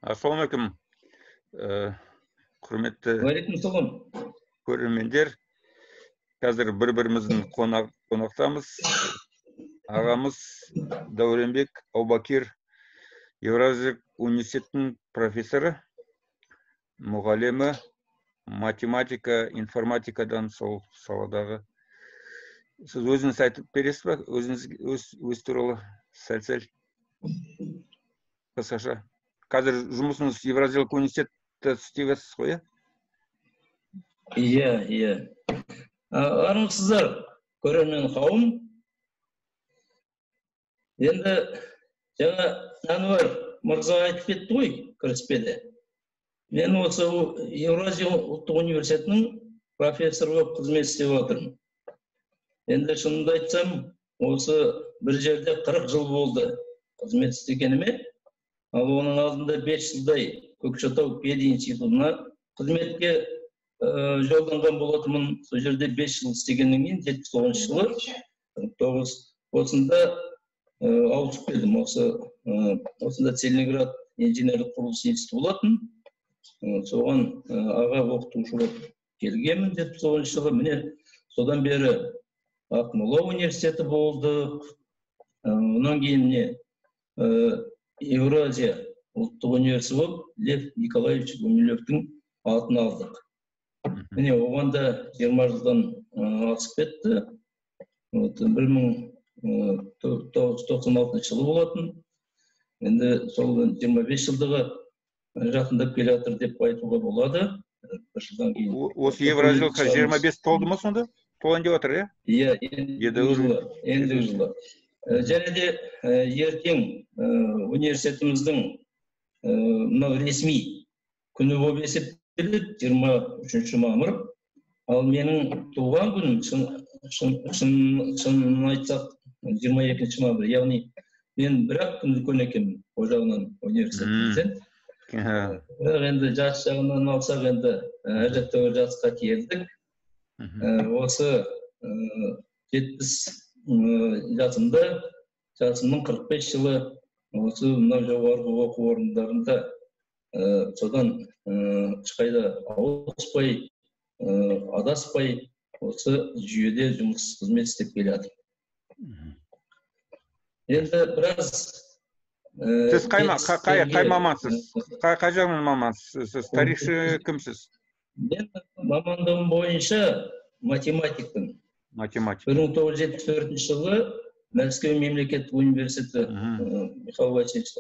Ассалаумағалейкум, құрметті Уағалейкумассалам. көрермендер. Қазір бір-біріміздің қонақтамыз. Ағамыз Дәуренбек Аубакир, Еуразия университетінің профессоры, мұғалімі, математика, информатикадан сол саладағы. Сіз өзіңіз айтып бересіз ба? Өзіңіз өз туралы сәл-сәл қысқаша. Қазір жұмысыңыз Евразиялық университетте істеп жатсыз ғой, иә? Иә, иә. Армысыздар, көрермен қауым. Енді жаңа Әнуар мырза айтып кетті ғой кіріспеде. Мен осы Еуразия ұлттық университетінің профессоры болып қызмет істеп жатырмын. Енді шынымды айтсам, осы бір жерде 40 жыл болды қызмет істегеніме. Ал оның алдында 5 жылдай Көкшетау пединститутына қызметке жолданған болатынмын. Сол жерде 5 жыл істегеннен кейін 79 жылы 49 осында ауысып келдім. Осы осында Целиноград инженерлік құрылыс институты болатын. Соған аға оқытушы болып келгенмін 79 жылы. Міне содан бері Ақмола университеті болдық. Онан кейін міне Еуразия ұлттық университеті болып Лев Николаевич Гумилевтің атын алдық. Міне оған да 20 жылдан асып кетті. Вот 1996 жылы болатын. Енді сол 25 жылдығы жақындап келе жатыр деп айтуға болады. Бір жылдан кейін. Осы Евразиялыққа 25 толды ма сонда? Толайын деп жатыр, иә? Иә, ендігі жылы. Ендігі жылы. Және де ертең университетіміздің мынау ресми күні болып есептеледі, 23 мамыр. Ал менің туған күнім, шынын айтсақ, 22 мамыр. Яғни мен бір-ақ күн үлкен екенмін ол жағынан университетімізден. Бірақ енді жас жағынан алсақ, енді әжептәуір жасқа келдік. Осы 70 жасымда, жасымның 45 жылы осы мынау жоғарғы оқу орындарында содан ешқайда ауыспай, адаспай осы жүйеде жұмыс қызмет істеп келе жатырмын. Енді біраз Сіз қай мамансыз? Қай жағынан мамансыз? Сіз тарихшы кімсіз? Мен мамандығым бойынша математикпін. Математик. 1974 жылы Мәскеу мемлекеттік университеті Михаил Васильевич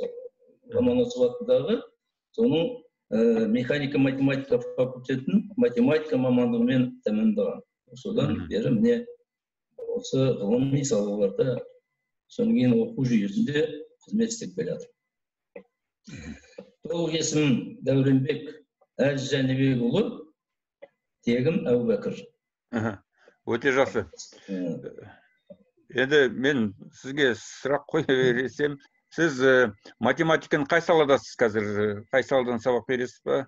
Ломоносов атындағы соның механика математика факультетін математика мамандығымен тәмамдаған. Содан бері міне осы ғылыми салаларда, содан кейін оқу жүйесінде қызмет істеп келе жатырмын. Толық есімім Дәуренбек Әз Жәнібекұлы, тегім Әубәкір. Өте жақсы. Енді мен сізге сұрақ қоя берсем, сіз математиканы қай саладасыз қазір? Қай саладан сабақ бересіз ба?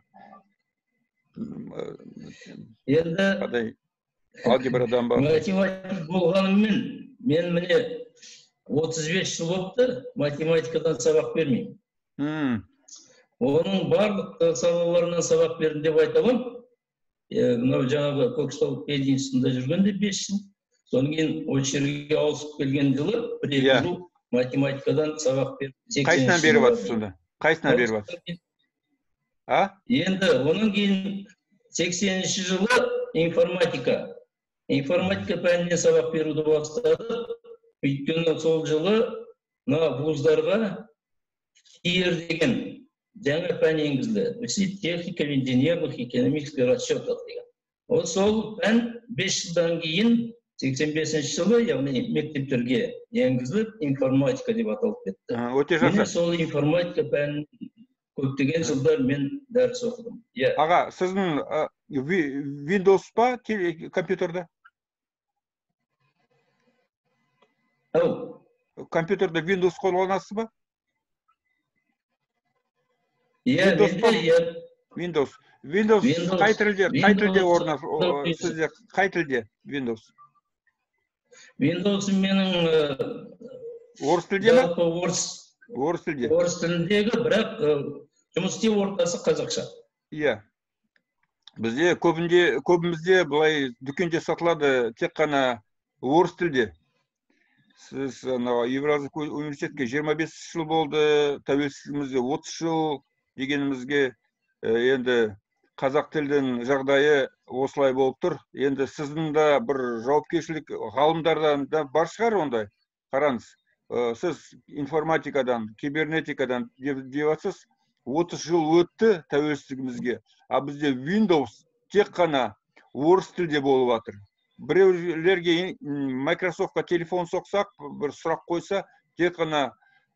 Енді қандай алгебрадан ба? Математик болғаныммен мен міне 35 жыл болыпты математикадан сабақ бермеймін. Оның барлық салаларынан сабақ бердім деп айта аламын. Мынау жаңағы Көкшетау пединститутында жүргенде 5 жыл, содан кейін осы жерге ауысып келген жылы 1-2 жыл математикадан сабақ бердім. Қайсынан беріп жатсыз сонда? Қайсынан беріп жатсыз? А? Енді онан кейін 80-ші жылы информатика. Информатика пәнінен сабақ беруді бастадық. Өйткені сол жылы мына вуздарға ТИР деген жаңа пән енгізілді. Техника в инженерных и экономических расчетах деген. Ол сол пән 5 жылдан кейін 85 жылы, яғни мектептерге енгізіліп, информатика деп аталып кетті. Өте жақсы. Міне сол информатика пәнін көптеген жылдар мен дәріс оқыдым. Иә. Аға, сіздің Windows па компьютерде? Ау. Компьютерде Windows қолданасыз ба? Иә, менде, иә. Windows. Windows қай тілде, қай тілде орнатылды? Сізде қай тілде Windows? Windows менің орыс тілде ме? Жалпы орыс Орыс тілде. Орыс тіліндегі, бірақ Жұмыс істеу ортасы қазақша. Иә. Бізде көбімізде былай дүкенде сатылады тек қана орыс тілде. Сіз анау Еуразиялық университетке 25 жыл болды, тәуелсіздігімізге 30 жыл дегенімізге, енді қазақ тілдің жағдайы осылай болып тұр. Енді сіздің де бір жауапкершілік ғалымдардан да бар шығар ондай. Қараңыз, сіз информатикадан, кибернетикадан деп жатсыз, 30 жыл өтті тәуелсіздігімізге, а бізде Windows тек қана орыс тілде болып жатыр. Біреулерге Microsoftқа телефон соқсақ, бір сұрақ қойса, тек қана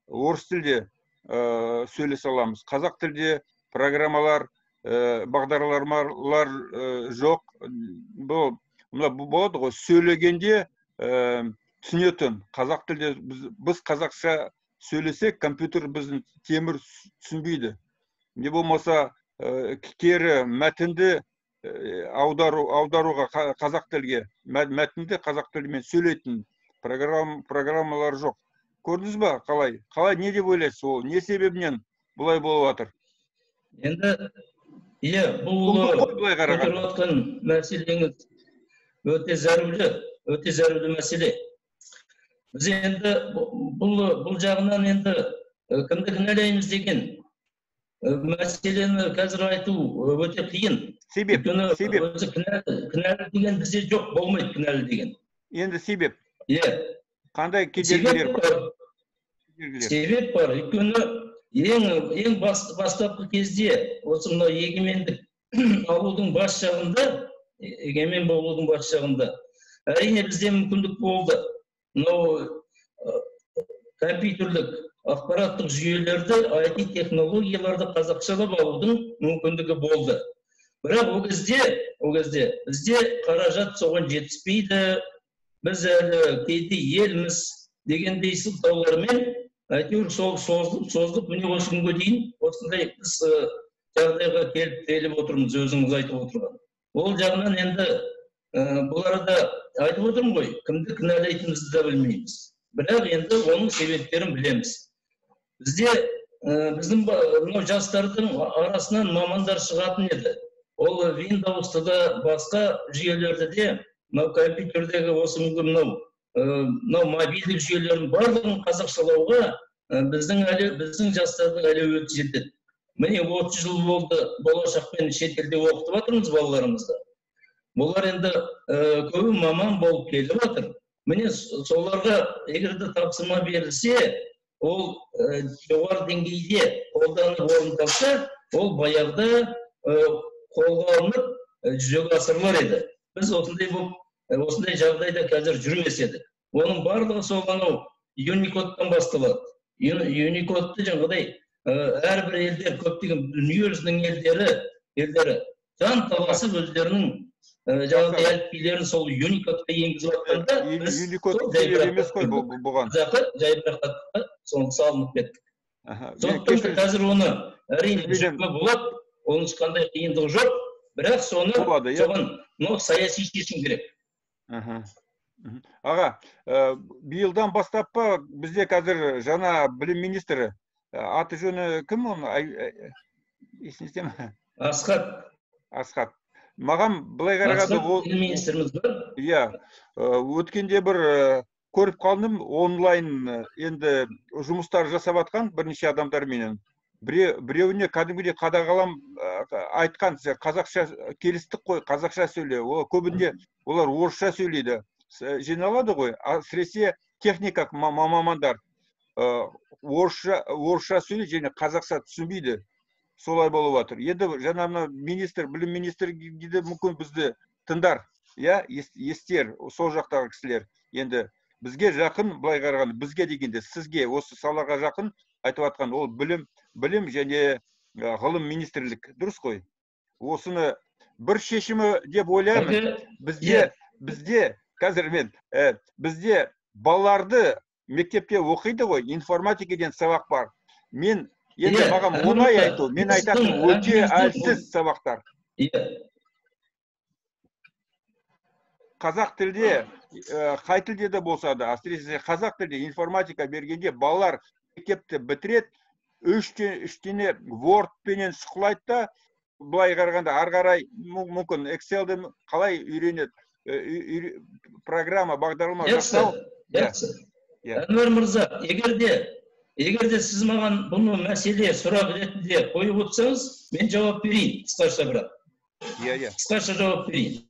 орыс тілде сөйлесе аламыз. Қазақ тілде программалар, бағдарламалар жоқ. Бұл мына болады ғой, сөйлегенде түсінетін. Қазақ тілде біз қазақша сөйлесек, компьютер біздің темір түсінбейді. Не болмаса, кері мәтінді аударуға қазақ тілге, мәтінді қазақ тілімен сөйлейтін программалар жоқ. Көрдіңіз ба, қалай? Қалай, не деп ойлайсыз, ол не себебінен бұлай болып жатыр? Енді, иә, бұл Сұмдық қой былай қарағанда. көтеріп жатқан мәселеңіз өте зәрулі, өте зәрулі мәселе. Біз енді бұл жағынан енді кімді кінәлаймыз деген мәселені қазір айту өте қиын. Себеп, Өйткені себеп. өзі кінәлі деген бізде жоқ, болмайды кінәлі деген. Енді себеп. Иә. Қандай Себеп кедергілер бар? бар. Кедергілер. Себеп бар. Өйткені ең бастапқы кезде осы мынау егемендік алудың бас жағында, егемен болудың бас жағында әрине бізде мүмкіндік болды. Мынау компьютерлік ақпараттық жүйелерді, ай ти технологияларды қазақшалап алудың мүмкіндігі болды. Бірақ ол кезде бізде қаражат соған жетіспейді, біз әлі кейде елміз дегендей сылтаулармен әйтеуір сол созылып, созылып міне осы күнге дейін осындай біз жағдайға келіп тіреліп отырмыз, өзіңіз айтып отырған. Ол жағынан енді бұл арада айтып отырмын ғой, кімді кінәлайтынымызды да білмейміз. Бірақ енді оның себептерін білеміз. Бізде біздің мынау жастардың арасынан мамандар шығатын еді. Ол Windows'та да, басқа жүйелерде де, мынау компьютердегі осы күнгі мынау мобильдік жүйелердің барлығын қазақшалауға біздің жастардың әлеуеті жетеді. Міне 30 жыл болды, болашақпен шетелде оқытып жатырмыз балаларымызды. Бұлар енді көбі маман болып келіп жатыр. Міне соларға егер де тапсырма берілсе, ол жоғары деңгейде қолданып орындалса, ол баяғыда қолға алынып жүзеге асырылар еді. Біз осындай жағдайда қазір жүрмес едік. Оның барлығы сол анау Unicode-тан басталады. Unicode-ты жаңағыдай әрбір елдер, көптеген дүниежүзінің елдері жан таласып өздерінің жаңағыдай әліпбилерін сол Unicode-қа енгізіп жатқанда, біз Unicode сол себеп емес қой жайбарақаттыққа бұған. Қазақы жайбарақаттыққа соны салынып кеттік. Мен Сондықтан кешіріңіз. қазір оны әрине Мен жүзеге болады, оның ешқандай қиындығы жоқ, бірақ Болады, иә. соған мынау саяси шешім керек. Аға, биылдан бастап па бізде қазір жаңа білім министрі, аты жөні кім оның? Есіңізде ме? Асхат. Асхат. Маған былай қарағанда Асхат ол білім министріміз бар. Иә, өткенде бір көріп қалдым, онлайн енді жұмыстар жасап жатқан бірнеше адамдарменен. Біреуіне кәдімгідей қадағалам айтқан, сен қазақша келістік қой, қазақша сөйле. Ол көбінде олар орысша сөйлейді. Жиналады ғой, әсіресе техника мамандар. Орысша сөйлейді және қазақша түсінбейді. Солай болып жатыр. Енді жаңа мына министр, білім министрі де мүмкін бізді тыңдар, иә, естер, сол жақтағы кісілер. Енді бізге жақын, былай қарағанда, бізге дегенде сізге осы салаға жақын айтып жатқан ол білім және ғылым министрлік. Дұрыс қой? Осыны бір шешімі деп ойлаймын. Бізде қазір мен бізде балаларды мектепте оқиды ғой, информатикадан сабақ бар. Мен енді маған оңай айту, мен айтатын өте әлсіз сабақтар. Қазақ тілде, қай тілде де болса да, әсіресе қазақ тілде информатика бергенде балалар мектепті бітіреді, Үштене Word-пенен шұқылайды да, былай қарағанда ары қарай мүмкін Excel-ді қалай үйренеді, программа, бағдарлама жасау. Жақсы. Әнуар мырза, егер де сіз маған бұны мәселе сұрақ ретінде қойып отырсаңыз, мен жауап берейін, қысқаша бірақ. Иә. Қысқаша жауап берейін.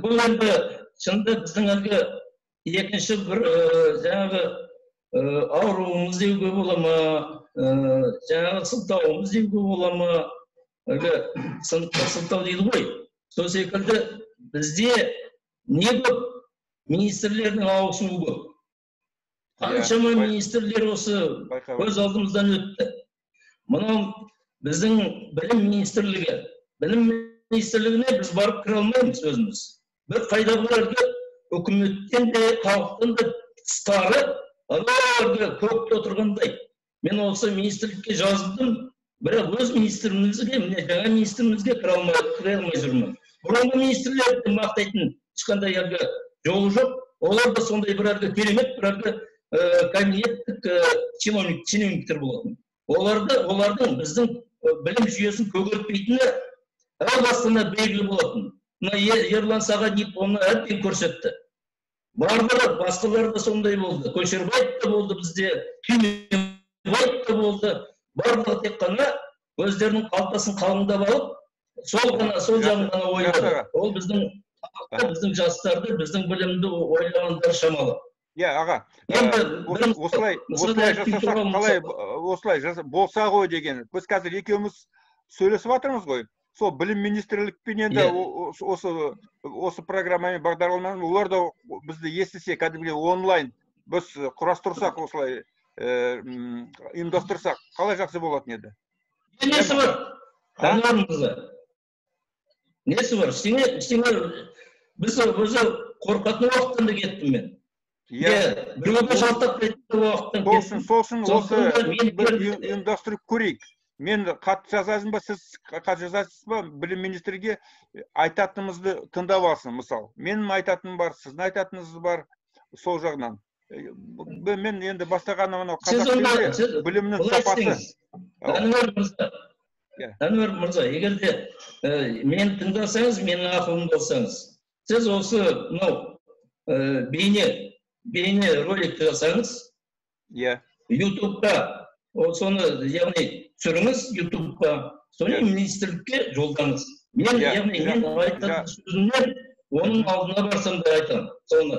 Бұл енді шынында біздің әлгі екінші бір жаңағы ауруымыз деуге бола ма, жаңағы сылтауымыз деуге бола ма, әлгі сылтау дейді ғой. Сол секілді бізде не көп, министрлердің ауысуы көп. Қаншама министрлер осы көз алдымыздан өтті. Мынау біздің білім министрлігі. Білім министрлігіне біз барып кіре алмаймыз өзіміз. Бір қайдағы әлгі үкіметтен де, халықтан да тысқары анау көкте отырғандай. Мен осы министрлікке жаздым, бірақ өз министрімізге, міне жаңа министрімізге кіре алмай жүрмін. Бұрынғы министрлерді мақтайтын ешқандай әлгі жолы жоқ. Олар да сондай бір әлгі керемет бір әлгі кабинеттік чиновниктер болатын. Олардың біздің білім жүйесін көгертпейтіні әу бастан белгілі болатын. Мына Ерлан Сағадиев оны әбден көрсетті. Барлығы басқалар да сондай болды. Көшербаев та болды бізде, Түймебаев та болды. Барлығы тек қана өздерінің қалтасын қалыңдап алып, сол ғана, сол жағын ғана ойлады. Ол біздің жастарды, біздің білімді ойлағандар шамалы. Иә, аға, осылай жасасақ, қалай осылай болса ғой деген. Біз қазір екеуміз сөйлесіп жатырмыз ғой. Сол білім министрлікпен енді осы программамен, бағдарламамен олар да бізді естісе, кәдімгідей онлайн біз құрастырсақ, осылай ұйымдастырсақ, қалай жақсы болатын еді? Несі бар? Әнуар мырза. Несі бар? Ештеңе біз өзі қорқатын уақыттан да кеттім мен. Иә, біреуге жалтақ кетті уақыттан кеттім. Сол үшін осы ұйымдастырып көрейік. Мен хат жазасың ба, сіз хат жазасыз ба, білім министрге айтатынымызды тыңдап алсын, мысал. Менің айтатыным бар, сіздің айтатыныңыз бар, сол жағынан. Мен енді бастағаным анау қазақ тілінде білімнің сапасы. Әнуар мырза, егер де мені тыңдасаңыз, менің ақылымды алсаңыз, сіз осы мынау бейне роликті жасаңыз, YouTube-та соны, яғни түсіріңіз YouTube-қа, соны министрлікке жолдаңыз. Мен, яғни, мен айтатын сөзімнен оның алдына барсам да айтамын соны.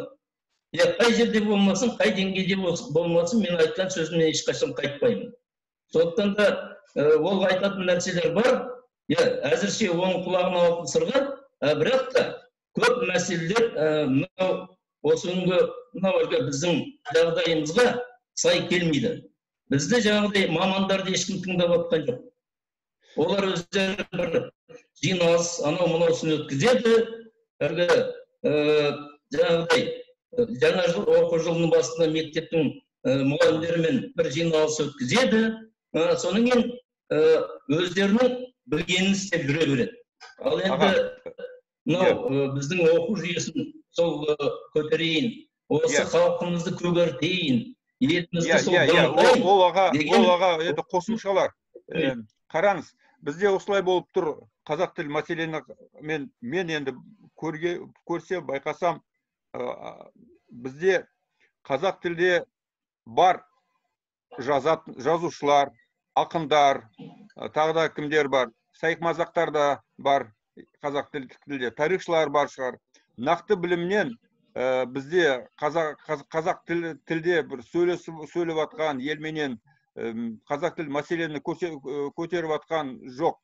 Қай жерде болмасын, қай деңгейде болмасын, мен айтқан сөзімнен ешқашан қайтпаймын. Сондықтан да ол айтатын нәрселер бар. Әзірше оның құлағына алтын сырға, бірақ та көп мәселелер мынау осы күнгі мынау әлгі біздің жағдайымызға сай келмейді. Бізде жаңағыдай мамандарды ешкім тыңдап жатқан жоқ. Олар өздері бір жиналыс, анау мынаусын өткізеді. Әлгі жаңағыдай жаңа жыл оқу жылының басында мектептің мұғалімдерімен бір жиналыс өткізеді. Содан кейін өздерінің білгенін істеп жүре береді. Ал енді мынау біздің оқу жүйесін сол көтерейін, осы халқымызды көгертейін, елімізді сол дамытайын. Ол аға, енді қосымшалар. Қараңыз, бізде осылай болып тұр. Қазақ тіл мәселені мен енді көрсе, байқасам, бізде қазақ тілде бар жазушылар, ақындар, тағы да кімдер бар, сайқымазақтар да бар қазақ тілде, тарихшылар бар шығар. Нақты білімнен бізде қазақ тілде бір сөйлеп атқан елменен қазақ тіл мәселені көтеріп атқан жоқ.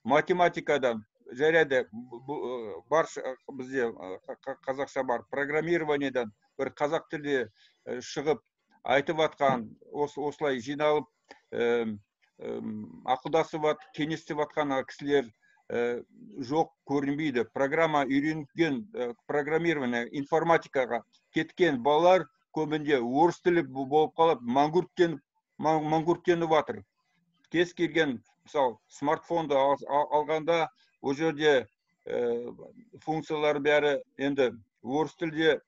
Математикадан жарайды бар, бізде қазақша бар, программированиядан бір қазақ тілде шығып айтып атқан, осылай жиналып ақылдасып кеңестеп атқан кісілер жоқ, көрінбейді. Программа үйренген, программирование, информатикаға кеткен балалар көбінде орыс тілі болып қалып, мәңгүрттеніп жатыр. Кез келген, мысалы, смартфонды алғанда, ол жерде функциялар бәрі енді орыс тілде,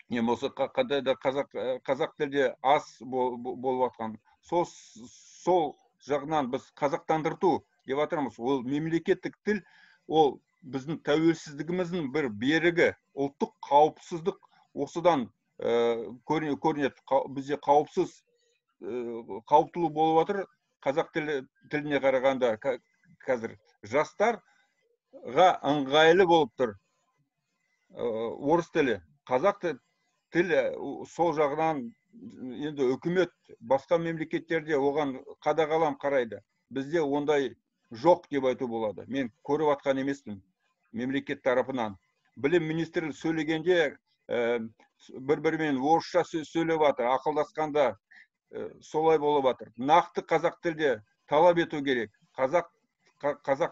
не болса қандай да қазақ тілде аз болып жатқан. Сол жағынан біз қазақтандырту деп жатырмыз. Ол мемлекеттік тіл, ол біздің тәуелсіздігіміздің бір берігі, ұлттық қауіпсіздік осыдан көрінеді. Бізде қауіптілі болып жатыр қазақ тіліне қарағанда. Қазір жастарға ыңғайлы болып тұр орыс тілі. Қазақ тілі сол жағынан енді үкімет басқа мемлекеттерде оған қадағалап қарайды. Бізде ондай жоқ деп айту болады. Мен көріп атқан емеспін мемлекет тарапынан. Білім министрі сөйлегенде бір-бірімен орысша сөйлеп жатыр, ақылдасқанда солай болып жатыр. Нақты қазақ тілде талап ету керек. Қазақ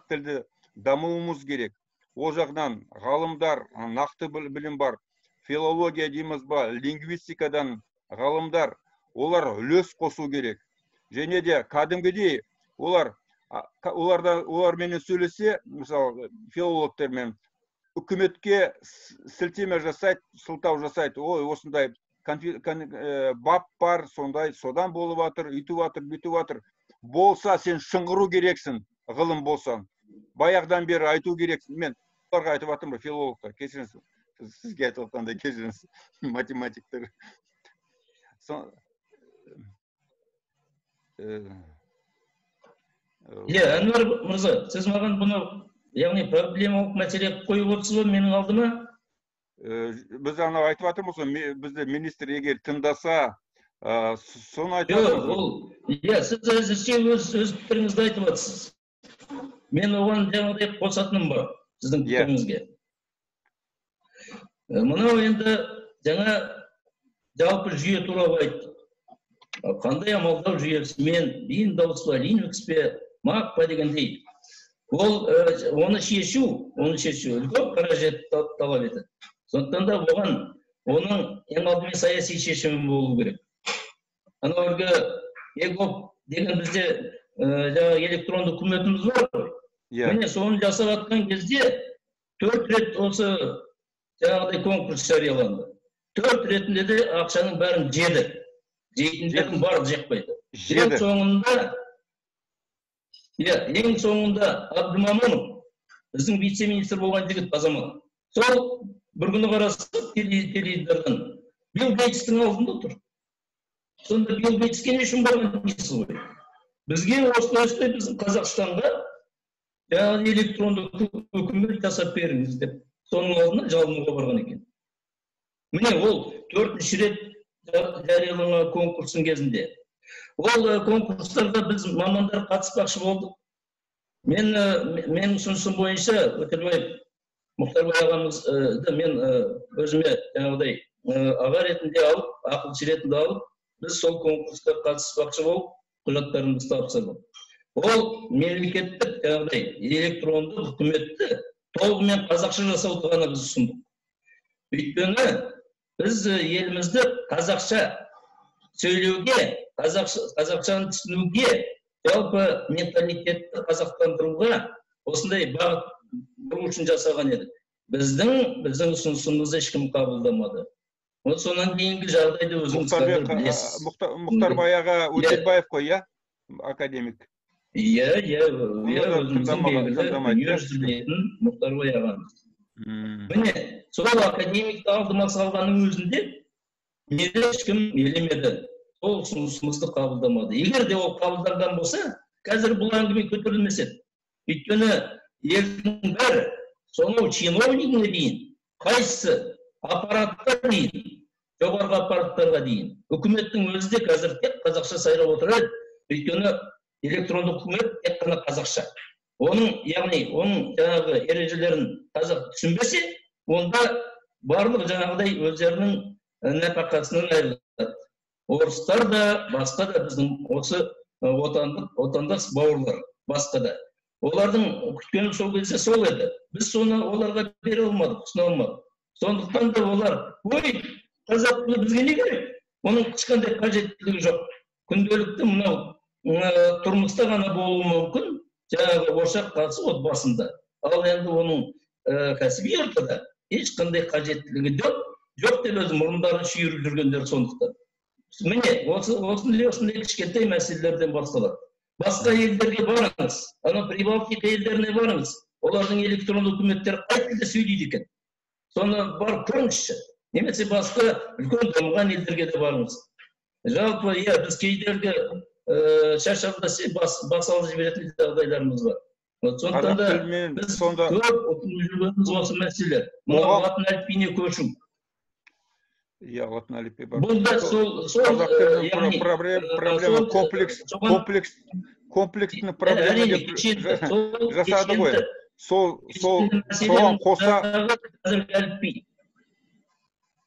тілді дамуымыз керек. Ол жағынан ғалымдар, нақты білім бар. Филология дейміз ба, лингвистикадан ғалымдар, олар үлес қосу керек. Және де кәдімгідей оларменен сөйлесе, мысалы, филологтермен, үкіметке сілтеме жасайды, сылтау жасайды. Ой, осындай бап бар, сондай, содан болып жатыр, үйтіп жатыр, бүйтіп жатыр. Болса, сен шыңғыру керексің, ғылым болсаң. Баяғыдан бері айту керексің. Мен оларға айтып жатырмын, филологтар, кешіріңіз, сізге айтып жатқандай кешіріңіз, математиктер. Иә, Әнуар мырза, сіз маған бұны, яғни проблемалық мәселе қойып отырсыз ба менің алдыма? Біз анау айтып жатырмыз ғой, бізді министр егер тыңдаса, соны айтып жатырмыз ғой. Иә, сіз әзірше өз пікіріңізді айтып жатырсыз. Мен оған жаңағыдай қосатыным бар сіздің пікіріңізге. Мынау енді жаңа жалпы жүйе туралы айттық. Қандай амалдау жүйесімен, Windows па, Linux пе, Mac па дегендей. Ол оны шешу үлкен қаражат талап етеді. Сондықтан да оған оның ең алдымен саяси шешімі болу керек. Анау әлгі егов деген бізде жаңағы электронды үкіметіміз бар ғой. Міне соны жасап жатқан кезде 4 рет осы жаңағыдай конкурс жарияланды. 4 ретінде де ақшаның бәрін жеді. Жейтіндердің барлығы жеп қойды. Жеді. Ең соңында Абдымамонов, біздің вице-министр болған жігіт азамат. Сол бір күні қарасақ теледидардан Билл Гейтстің алдында тұр. Сонда Билл Гейтске не үшін барған дейсіз ғой? Бізге осылай біздің Қазақстанға жаңағы электронды үкімет жасап беріңіз деп соның алдына жалынуға барған екен. Міне ол 4-ші рет жарияланған конкурстың кезінде. Ол конкурстарға біз мамандар қатыспақшы болдық. Менің ұсынысым бойынша Өтелбаев Мұхтарбай ағамызды мен өзіме жаңағыдай аға ретінде алып, ақылшы ретінде алып, біз сол конкурсқа қатыспақшы болып құжаттарымызды тапсырдық. Ол мемлекеттік жаңағыдай электронды үкіметті толығымен қазақша жасауды ғана біз ұсындық. Өйткені біз елімізді қазақша сөйлеуге, қазақшаны түсінуге, жалпы менталитетті қазақтандыруға осындай бағыт бұру үшін жасаған едік. Біздің ұсынысымызды ешкім қабылдамады. Вот сонан кейінгі жағдайды өзіңіз қазір білесіз. Мұхтарбай аға Өтелбаев қой, иә? Академик. Иә, иә, иә, өзіміздің белгілі дүниежүзі білетін Мұхтарбай ағамыз. Міне, сол академикті алдыма салғанның өзінде мені ешкім елемеді. Сол ұсынысымызды қабылдамады. Егер де ол қабылданған болса, қазір бұл әңгіме көтерілмес еді. Өйткені елдің бәрі, сонау чиновнигіне дейін, қайсысы аппаратқа дейін, жоғарғы аппараттарға дейін, үкіметтің өзі де қазір тек қазақша сайрап отырады. Өйткені электрондық үкімет тек қана қазақша. Оның, яғни, оның жаңағы ережелерін қазақ түсінбесе, онда барлық жаңағыдай өздерінің нәпақасынан айырылады. Орыстар да, басқа да біздің осы отандас бауырлар, басқа да. Олардың күткені сол кезде сол еді. Біз соны оларға бере алмадық, ұсына алмадық. Сондықтан да олар, ой, қазақ тілі бізге не керек? Оның ешқандай қажеттілігі жоқ. Күнделікті мынау тұрмыста ғана болуы мүмкін, жаңағы ошақ қасы отбасында. Ал енді оның кәсіби ортада ешқандай қажеттілігі жоқ, жоқ деп өзі мұрындарын шүйіріп жүргендер сондықтан. Міне, осындай кішкентай мәселелерден басталады. Басқа елдерге барыңыз, ана Прибалтика елдеріне барыңыз, олардың электронды үкіметтері қай тілде сөйлейді екен? Соны барып көріңізші. Немесе басқа үлкен дамыған елдерге де барыңыз. Жалпы, иә, біз кейдерге шаш бас алып жіберетін жағдайларымыз бар. Сондықтан да біз көп ұтылып жүргеніміз осы мәселелер. Мына латын әліпбиіне көшу. Иә, латын әліпбиі бар. Бұл да сол проблема комплексті проблема деп жасады ғой. Сол соған қоса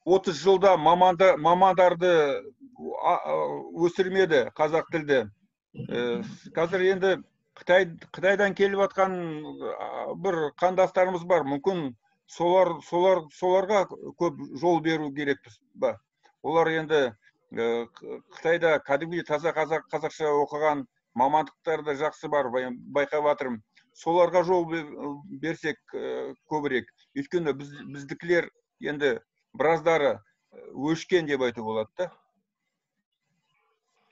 30 жылда мамандарды өсірмеді қазақ тілді. Қазір енді Қытайдан келіп жатқан бір қандастарымыз бар. Мүмкін соларға көп жол беру керекпіз ба? Олар енді Қытайда кәдімгідей таза қазақша оқыған мамандықтар да жақсы бар, байқап жатырмын. Соларға жол берсек көбірек. Өйткені біздікілер енді біраздары өшкен деп айту болады да.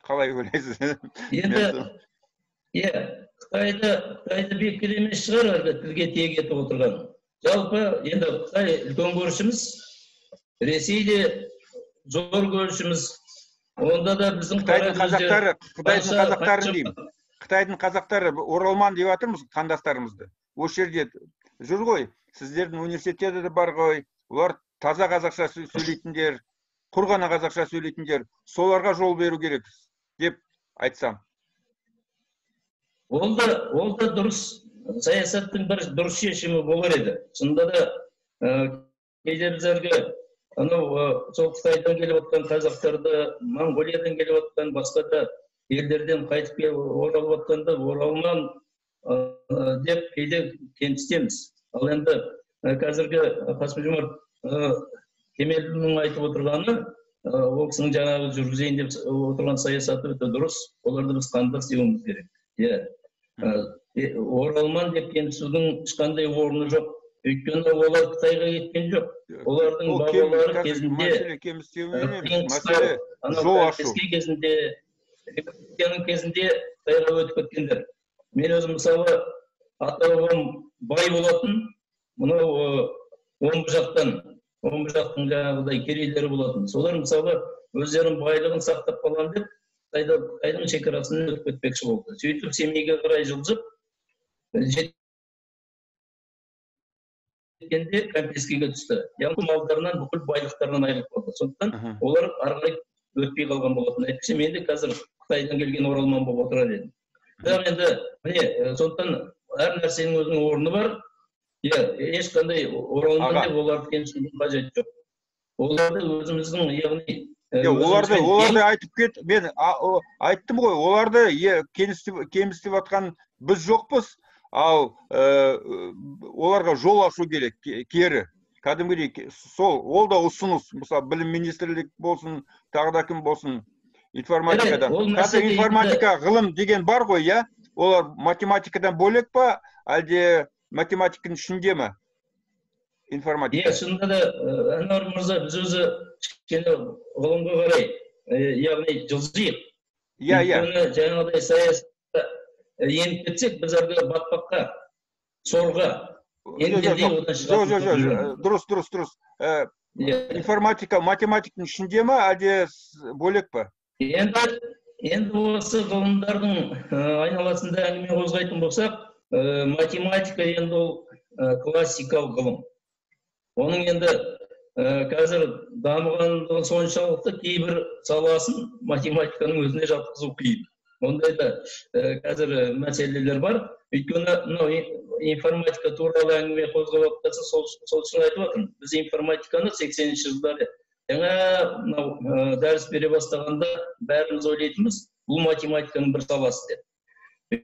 Қалай ойлайсыз? Енді иә, Қытайды бекер емес шығар әлгі тілге тиек етіп отырған. Жалпы енді Қытай үлкен көршіміз, Ресей де зор көршіміз. Онда да біздің Қытайдың қазақтары, Қытайдың қазақтары деймін. Қытайдың қазақтары оралман деп жатырмыз қандастарымызды. Осы жерде жүр ғой, сіздердің университетте де бар ғой. Олар таза қазақша сөйлейтіндер, құр ғана қазақша сөйлейтіндер, соларға жол беру керек деп айтсам. Ол да дұрыс, саясаттың бір дұрыс шешімі болар еді. Шынында да кейде біздерге анау сол Қытайдан келіп отқан қазақтарды, Моңғолиядан келіп отқан, басқа да елдерден қайтып келіп оралып отқанды оралман деп кейде кемсітеміз. Ал енді қазіргі Қасым-Жомарт Кемелұлының айтып отырғаны, ол кісінің жаңағы жүргізейін деп отырған саясаты өте дұрыс. Оларды біз қандас деуіміз керек. Иә. Оралман деп кемсітудің ешқандай орны жоқ. Өйткені олар Қытайға кеткен жоқ. Олардың бабалары кезінде кезінде, кезінде Қытайға өтіп кеткендер. Мен өзім мысалы ата-бабам бай болатын, мынау Омбы жақтан, Омбы жақтың жаңағыдай керейлері болатын. Солар мысалы өздерінің байлығын сақтап қалам деп Қытайдың шекарасынан өтіп кетпекші болды. Сөйтіп Семейге қарай жылжып жеткенде кәмпескеге түсті. Яғни малдарынан, бүкіл байлықтарынан айырылып қалды. Сондықтан олар ары қарай өтпей қалған болатын. Әйтпесе мен де қазір Қытайдан келген оралман болып отырар едім. Бірақ енді міне, сондықтан әр нәрсенің өзінің орны бар. Иә, ешқандай оралман деп оларды кемсітудің қажеті жоқ. Оларды өзіміздің, яғни оларды айтып кет, мен айттым ғой, оларды кемсітіп жатқан біз жоқпыз, ал оларға жол ашу керек, кері. Кәдімгідей сол, ол да ұсыныс, мысалы білім министрлік болсын, тағы да кім болсын, информатикадан. Қазір информатика ғылым деген бар ғой, иә? Олар математикадан бөлек па, әлде математиканың ішінде ме? Информатика. Иә, шынында да, Әнуар мырза, біз өзі кішкене ғылымға қарай, яғни жылжиық. Иә, иә. Өйткені жаңағыдай саясатта еніп кетсек, біз әлгі батпаққа, сорға енгенде одан шығатын. Жоқ, дұрыс, дұрыс, дұрыс. Информатика математиканың ішінде ме, әлде бөлек пе? Енді осы ғылымдардың айналасында әңгіме қозғайтын болсақ, математика енді ол классикалық ғылым. Оның енді қазір дамығандығы соншалықты кейбір саласын математиканың өзіне жатқызу қиын. Ондай да қазір мәселелер бар. Өйткені мынау информатика туралы әңгіме қозғап жатқанса, сол үшін айтып жатырмын. Біз информатиканы 80-ші жылдары жаңа мынау дәріс бере бастағанда бәріміз ойлайтынбыз, бұл математиканың бір саласы деп.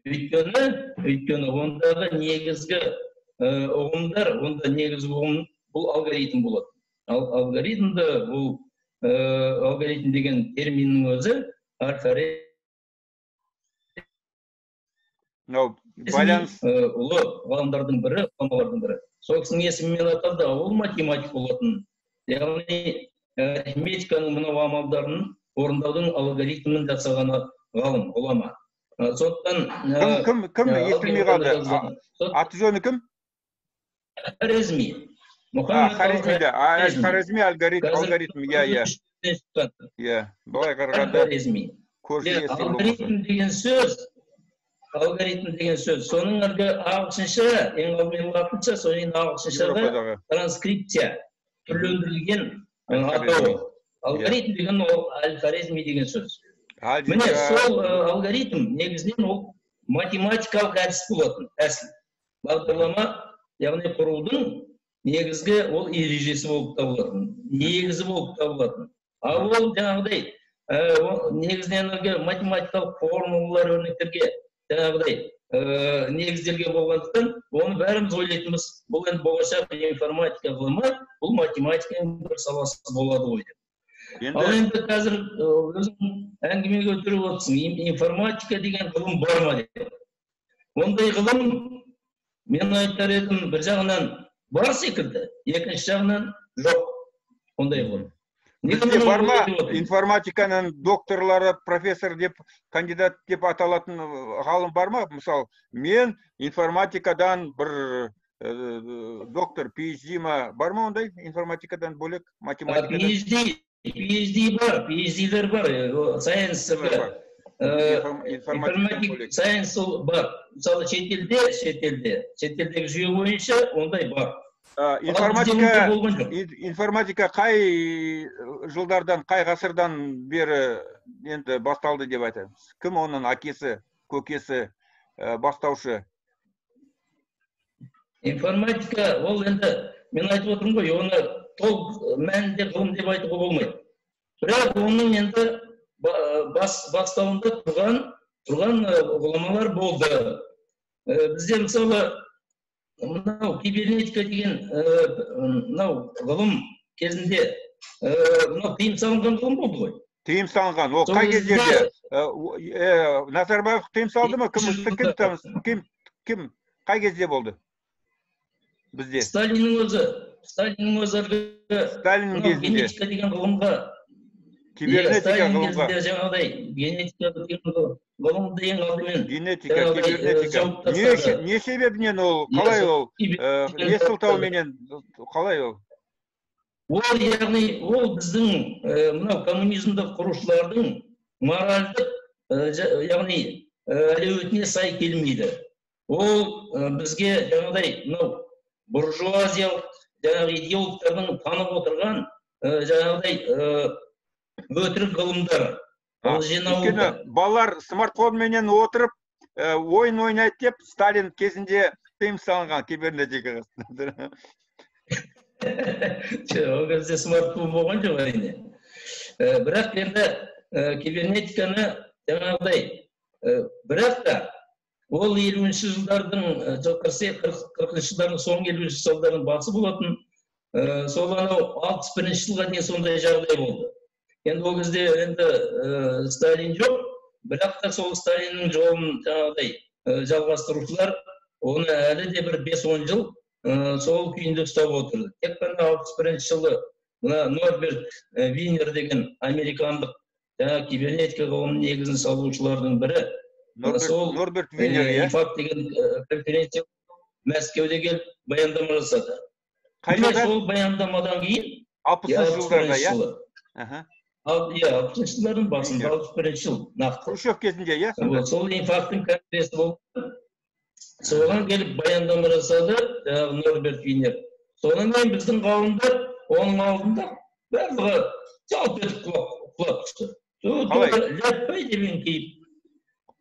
Өйткені ондағы негізгі ұғымдар, онда негізгі ұғым бұл алгоритм болады. Ал алгоритмді, бұл алгоритм деген терминнің өзі Аль-Фаризми ұлы ғалымдардың бірі, ғұламалардың бірі. Сол кісінің есімімен аталды, ол математик болатын. Яғни арифметиканың мынау амалдарын орындаудың алгоритмін жасаған ғалым, ғұлама. Сондықтан кім естілмей қалды? Аты жөні кім? Хорезми. Хорезми, да. Хорезми алгоритм, иә, иә. Иә, былай қарағанда Хорезми. Алгоритм деген сөз, алгоритм деген сөз, соның әлгі ағылшынша, ең алдымен латынша, содан кейін ағылшыншаға транскрипция, түрлендірілген атауы. Алгоритм деген ол Аль-Хорезми деген сөз. Міне, сол алгоритм негізінен ол математикалық әдіс болатын, әсіл. Бағдарлама, яғни құрудың негізгі ол ережесі болып табылатын, негізі болып табылатын. Ал ол жаңағыдай негізінен әлгі математикалық формулалар, өрнектерге жаңағыдай негізделген болғандықтан, оны бәріміз ойлайтынбыз, бұл енді болашақ информатика ғылымы, бұл математиканың бір саласы болады ғой деп. Ал енді қазір өзің әңгіме көтеріп отырсың, информатика деген ғылым бар ма деп. Ондай ғылым, мен айтар едім, бір жағынан бар секілді, екінші жағынан жоқ ондай ғылым. Бізде бар ма информатиканың докторлары, профессор деп, кандидат деп аталатын ғалым бар ма? Мысалы, мен информатикадан бір доктор, PhD ма, бар ма ондай информатикадан бөлек, математикадан? PhD бар, PhD-лер бар, science информатик science бар. Мысалы, шетелдегі жүйе бойынша ондай бар. Информатика қай жылдардан, қай ғасырдан бері енді басталды деп айтамыз? Кім оның әкесі, көкесі, бастаушы? Информатика ол енді, мен айтып отырмын ғой, оны толық мәнінде ғылым деп айтуға болмайды. Бірақ оның енді бастауында тұрған ғұламалар болды. Бізде мысалы мынау кибернетика деген мынау ғылым кезінде мынау тыйым салынған ғылым болды ғой. Тыйым салынған. Ол қай кездерде? Назарбаев тыйым салды ма? Кім қай кезде болды? Бізде. Сталиннің өзі, Сталиннің кезінде. Генетика деген ғылымға, кибернетика ғылымға. Жаңағыдай генетика деген ғылымды ең алдымен генетика, кибернетика. Не себебінен ол, қалай ол, не сылтауменен, қалай ол? Ол, яғни, ол біздің мынау коммунизмді құрушылардың моральдық, яғни, әлеуетіне сай келмейді. Ол бізге жаңағыдай мынау буржуазиялық жаңағы идеологтардың танып отырған жаңағыдай өтірік ғылымдар. Ол жиналуы. Өйткені балалар смартфонменен отырып ойын ойнайды деп Сталин кезінде тыйым салынған кибернетикаға. Ол кезде смартфон болған жоқ әрине. Бірақ енді кибернетиканы жаңағыдай, бірақ та ол 50-ші жылдардың, 40-шы жылдардың соңғы 50-ші жылдардың басы болатын, сол анау 61-ші жылға дейін сондай жағдай болды. Енді ол кезде енді Сталин жоқ, бірақ та сол Сталиннің жолын жаңағыдай жалғастырушылар оны әлі де бір 5-10 жыл сол күйінде ұстап отырды. Тек қана 61-ші жылы мына Норберт Винер деген американдық жаңа кибернетика ғылымының негізін салушылардың бірі, сол Норберт Винер, иә? Инфак деген конференция Мәскеуде келіп баяндама жасады. Қай жылда? Сол баяндамадан кейін 60-шы жылдарда, иә? Иә, 60-шы жылдардың басында, 61-ші жыл нақты. Хрущев кезінде, иә? Сол инфарктың конгресі болды. Соған келіп баяндама жасады жаңағы Норберт Винер. Содан кейін біздің ғалымдар оның алдында барлығы жалп етіп құлап түсті. Ләппай деп еңкейіп.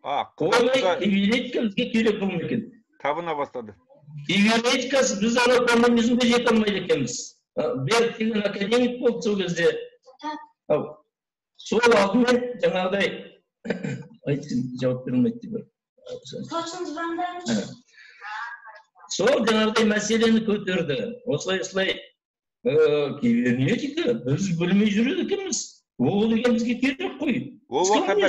Олай кибернетика бізге керек ғылым екен. Табына бастады. Кибернетикасы біз ана коммунизмге жете алмайды екенбіз. Берг деген академик болды сол кезде. Сол алдымен жаңағыдай айтсын, жауап бере алмайды деп. Сол жаңағыдай мәселені көтерді. Осылай кибернетика біз білмей жүреді екенбіз. Ол деген бізге керек қой. Ол уақытта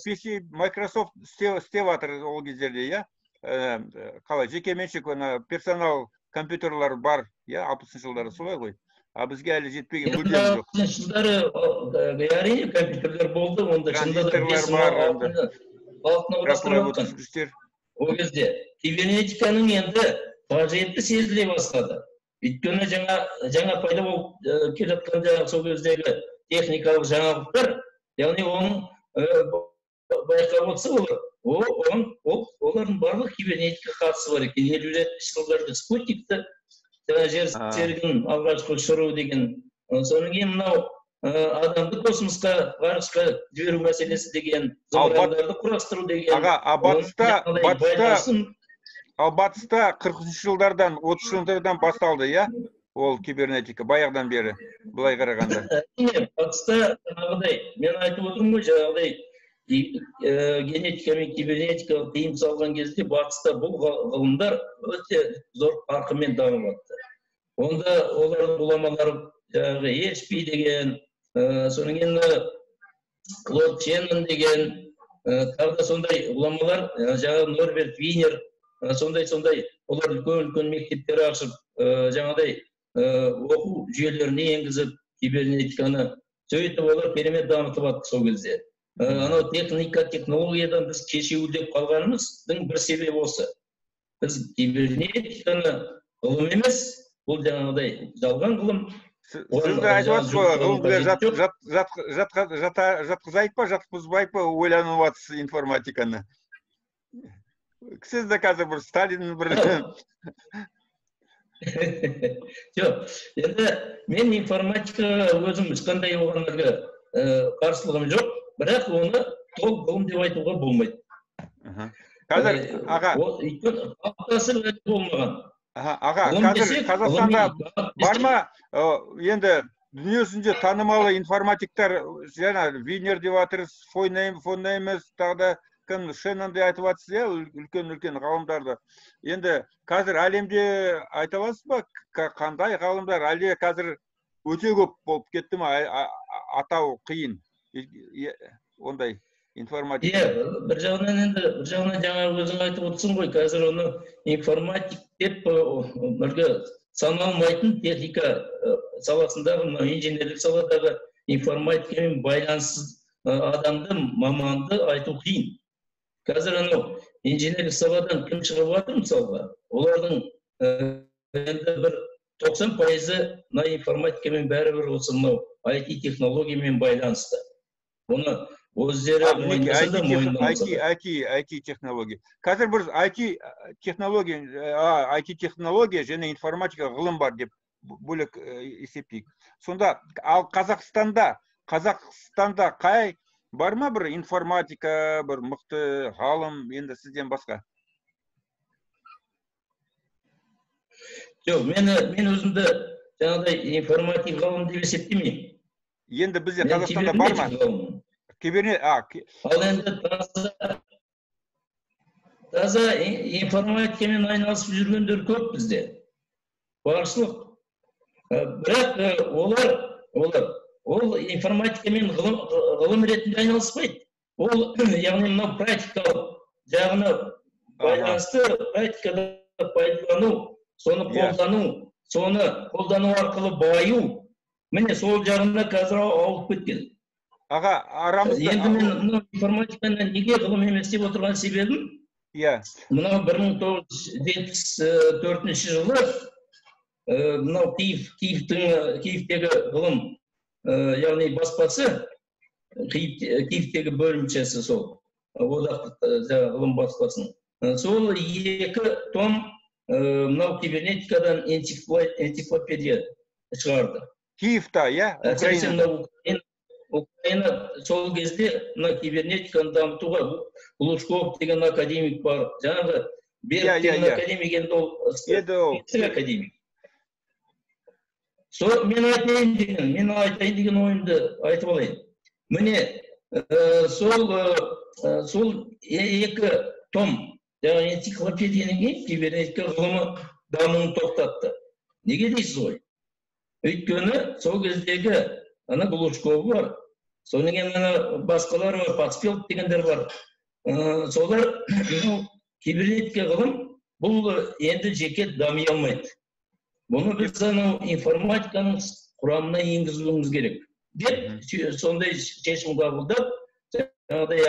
PC, Microsoft істеп жатыр ол кездерде, иә? Қалай, жекеменшік персонал компьютерлар бар, иә, 60-шы жылдары солай ғой. А бізге әлі жетпеген, мүлдем жоқ. Жылдары әрине компьютерлер болды, онда шынында да алтыны құрастырып жатқан. Ол кезде кибернетиканың енді қажеті сезіле бастады. Өйткені жаңа пайда болып келе жатқан жаңағы сол кездегі техникалық жаңалықтар, яғни оның байқап отырса, олардың барлық кибернетика қатысы бар екен. 57 жылдарда спутникті, жер серігін алғашқы ұшыру деген, содан кейін мынау адамды космосқа, ғарышқа жіберу мәселесі деген, зымырандарды құрастыру деген. Аға, ал батыста 40 жылдардан, 30 жылдардан басталды, иә? Ол кибернетика баяғыдан бері, былай қарағанда. Әрине, батыста жаңағыдай, мен айтып отырмын ғой, жаңағыдай генетика мен кибернетика тыйым салған кезде батыста бұл ғылымдар өте зор қарқынмен дамып жатты. Онда олардың ғұламалары жаңағы Эшби деген, содан кейін Клод Шеннон деген, тағы да сондай ғұламалар, жаңағы Норберт Винер, сондай олар үлкен мектептер ашып, жаңағыдай оқу жүйелеріне енгізіп кибернетиканы, сөйтіп олар керемет дамытып жатты сол кезде. Анау техника, технологиядан біз кешеуілдеп қалғанымыздың бір себебі осы. Біз кибернетиканы ғылым емес, бұл жаңағыдай жалған ғылым. Сіз де айтып жатсыз ғой, ғылымды жатқызайық па, жатқызбайық па, ойланып жатсыз информатиканы. Сіз де қазір бір Сталин бір... Жоқ, енді мен информатикаға өзім ешқандай оған қарсылығым жоқ, бірақ оны толық ғылым деп айтуға болмайды. Қазір, аға... Өйткені қалыптасып әлі болмаған. Аға, қазір Қазақстанда бар ма, енді дүниежүзінде танымалы информатиктар, жаңа Винер деп жатырсыз, фон Нейман, тағы да кім, Шеннон деп айтып жатсыз, иә, үлкен-үлкен ғалымдарды. Енді қазір әлемде айта аласыз ба, қандай ғалымдар, әлде қазір өте көп болып кетті ме, атау қиын ондай информатик? Иә, бір жағынан енді, бір жағынан жаңа өзің айтып отырсың ғой, қазір оны информатик деп бірге саналмайтын техника саласындағы, мынау инженерлік саладағы информатикамен байланыссыз адамды, маманды айту қиын. Қазір анау инженерлік саладан кім шығып жатыр мысалға, олардың енді бір 90% мына информатикамен бәрібір осы мынау IT технологиямен байланысты. Оны өздері мойындаса да мойындамаса да. IT технология. Қазір бір IT технология, IT технология және информатика ғылым бар деп бөлек есептейік. Сонда ал Қазақстанда қай бар ма бір информатика, бір мықты ғалым енді сізден басқа? Жоқ, мен өзімді жаңағыдай информатик ғалым деп есептемеймін. Енді бізде Қазақстанда бар ма? Ал енді таза информатикамен айналысып жүргендер көп бізде. Баршылық. Бірақ олар ол информатикамен ғылым ретінде айналыспайды. Ол, яғни мынау практикалық жағына байланысты, практикада пайдалану, соны қолдану, соны қолдану арқылы баю, міне сол жағына қазір ауып кеткен. Аға, арамызда... Енді мен мынау информатиканы неге ғылым емес деп отырған себебім, мынау 1974 жылы мынау Киевтегі ғылым, яғни баспасы, Киевтегі бөлімшесі сол, одақтық ғылым баспасының. Сол 2 том мынау кибернетикадан энциклопедия шығарды. Киевта, иә? Украинада. Украина сол кезде мына кибернетиканы дамытуға Лужков деген академик бар, жаңағы Берг деген академик, енді ол академик. Сол мен айтайын деген, ойымды айтып алайын. Міне сол 2 том жаңағы энциклопедиядан кейін кибернетика ғылымы дамуын тоқтатты. Неге дейсіз ғой? Өйткені сол кездегі ана Глушков бар, содан кейін ана басқалар бар, Пацфелд дегендер бар. Солар кибернетика ғылым бұл енді жеке дами алмайды. Бұны біз анау информатиканың құрамына енгізуіміз керек деп сондай шешім қабылдап, жаңағыдай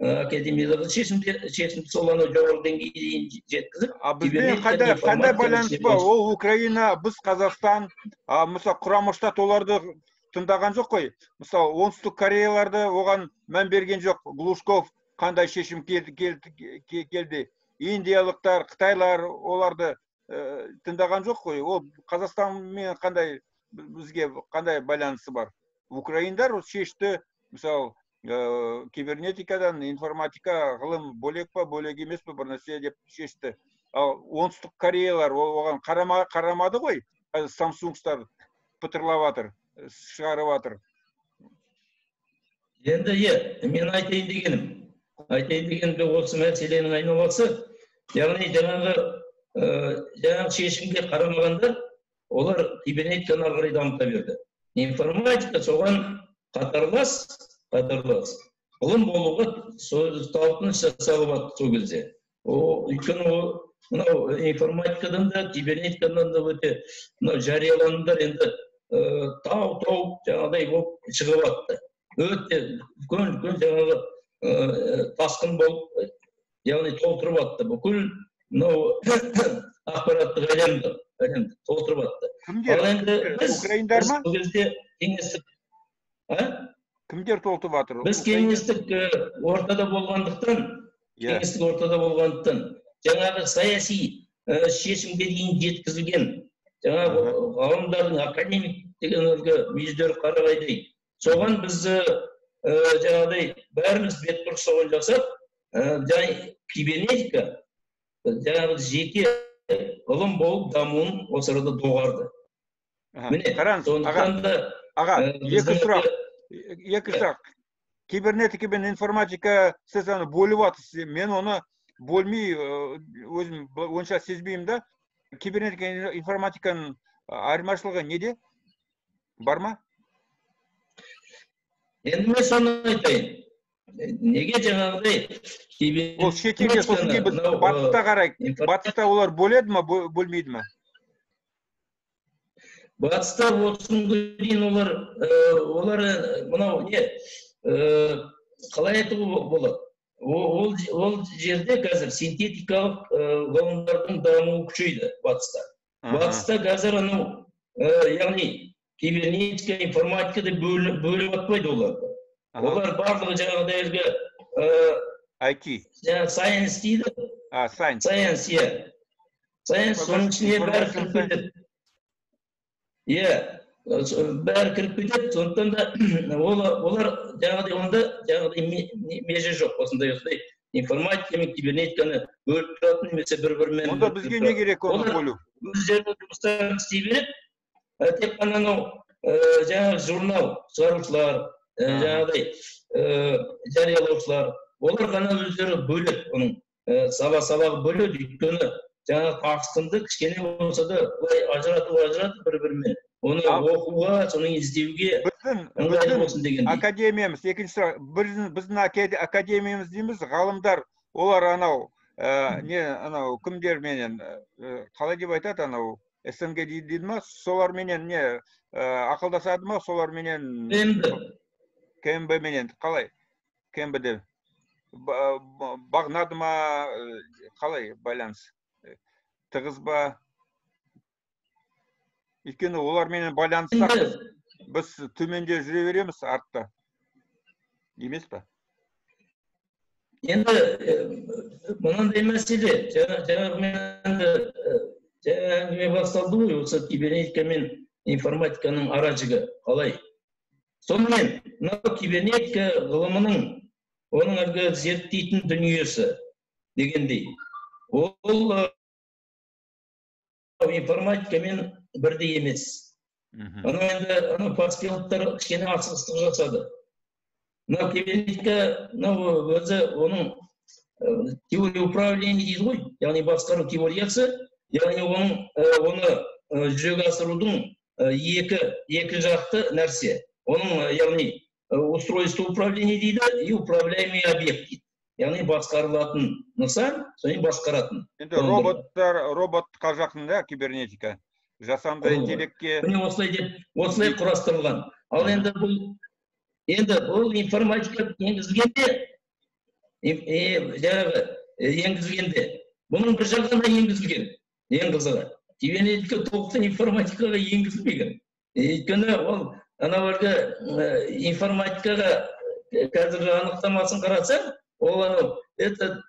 академиядағы шешім сол анау жоғары деңгейге дейін жеткізіп. А бізбен қандай байланыс бар? Ол Украина, біз Қазақстан, мысалы, Құрама Штат оларды тыңдаған жоқ қой. Мысалы, Оңтүстік Кореяларды оған мән берген жоқ. Глушков қандай шешім келді? Индиялықтар, қытайлар оларды тыңдаған жоқ қой. Ол Қазақстанмен қандай, бізге қандай байланысы бар? Украиндар шешті, мысалы, кибернетикадан информатика ғылым бөлек па, бөлек емес пе, бір нәрсе деп шешті. Ал Оңтүстік Кореялар оған қарамады ғой. Қазір Самсунгстар пытырлап жатыр, шығарып жатыр. Енді мен айтайын дегенім осы мәселенің айналасы, яғни жаңағы шешімге қарамағанда олар кибернетиканы ары қарай дамыта берді. Информатика соған қатарлас ғылым болуға талпыныс жасалып жатты сол кезде. Өйткені ол мынау информатикадан да, кибернетикадан да өте мынау жарияланымдар енді тау-тау жаңағыдай болып шығып жатты. Өте үлкен жаңағы тасқын болып, яғни толтырып атты. Бүкіл мынау ақпараттық әлемді толтырып атты. Кімдер? Ал енді біз Украиндар ма? Бұл кезде кеңестік, Кімдер толтырып жатыр? Біз кеңестік ортада болғандықтан, жаңағы саяси шешімге дейін жеткізілген жаңағы ғалымдардың, академик деген әлгі мүйіздері қарағайдай, соған біз жаңағыдай бәріміз бетбұрыс соған жасап, жаңағы кибернетика жаңағы жеке ғылым болып дамуын осы арада доғарды. Міне, қараңыз, сондықтан да, аға, екі сұрақ. Кибернетика мен информатика сіз аны бөліп жатырсыз. Мен оны бөлмей, өзім онша сезбеймін да. Кибернетика информатиканың айырмашылығы неде? Бар ма? Енді мен соны айтайын. Неге жаңағыдай кибернетиканы Ол шетелде, сосын кейін біз батыста қарайық. Батыста олар бөледі ма, бөлмейді ма? Батыста осы күнге дейін олар мынау не, қалай айтуға болады? Ол жерде қазір синтетикалық ғылымдардың дамуы күшейді батыста. Батыста қазір анау, яғни кибернетика, информатика деп бөліп атпайды оларды. Олар барлығы жаңағыдай әлгі, IT. Жаңағы science дейді. Science. Science, иә. Science, соның ішіне бәрі кіріп кетеді. Иә, бәрі кіріп кетеді. Сондықтан да олар жаңағыдай онда жаңағыдай меже жоқ. Осындай информатика мен кибернетиканы бөліп тұратын немесе бір-бірімен Онда бізге не керек оны Олар бөлу? өздерінің жұмыстарын істей береді. Тек қана анау, жаңағы журнал шығарушылар, жаңағыдай, жариялаушылар, олар ғана өздері бөледі оның, сала-салаға бөледі. Өйткені жаңағы тасқынды кішкене болса да былай ажыратып бір-бірімен. Оны оқуға, соны іздеуге ыңғайлы Біздің болсын дегендей. Академиямыз, екінші сұрақ, біздің академиямыз дейміз, ғалымдар, олар анау, не, анау кімдерменен, қалай деп айтады, анау СНГ дейді ма, соларменен не, ақылдасады ма, соларменен КМБ. КМБ менен қалай? КМБ де бағынады ма, қалай байланыс? Тығыз ба? Өйткені оларменен байланыссақ, біз төменде жүре береміз артта. Емес па? Енді мынандай мәселе, жаңағы мен енді, жаңа әңгіме басталды ғой, осы кибернетика мен информатиканың ара жігі қалай? Сонымен, мынау кибернетика ғылымының, оның әлгі зерттейтін дүниесі дегендей, ол информатикамен бірдей емес. Анау енді, анау поспеловтар кішкене асығыстық жасады. Мынау кибернетика, мынау өзі оның теория управления дейді ғой, яғни басқару теориясы, яғни оны жүзеге асырудың екі жақты нәрсе. Оның, яғни, устройство управления дейді и управляемый объект дейді. Яғни басқарылатын нысан, соны басқаратын. Енді роботқа жақын да кибернетика. Жасанды интеллектке. Міне осылай деп, осылай құрастырылған. Ал енді бұл информатика енгізілгенде, жаңағы енгізілгенде, бұның бір жағынан енгізілген, ең қызығы. Кибернетика толықтай информатикаға енгізілмеген. Өйткені ол анау әлгі информатикаға қазіргі анықтамасын қарасаң, ол анау это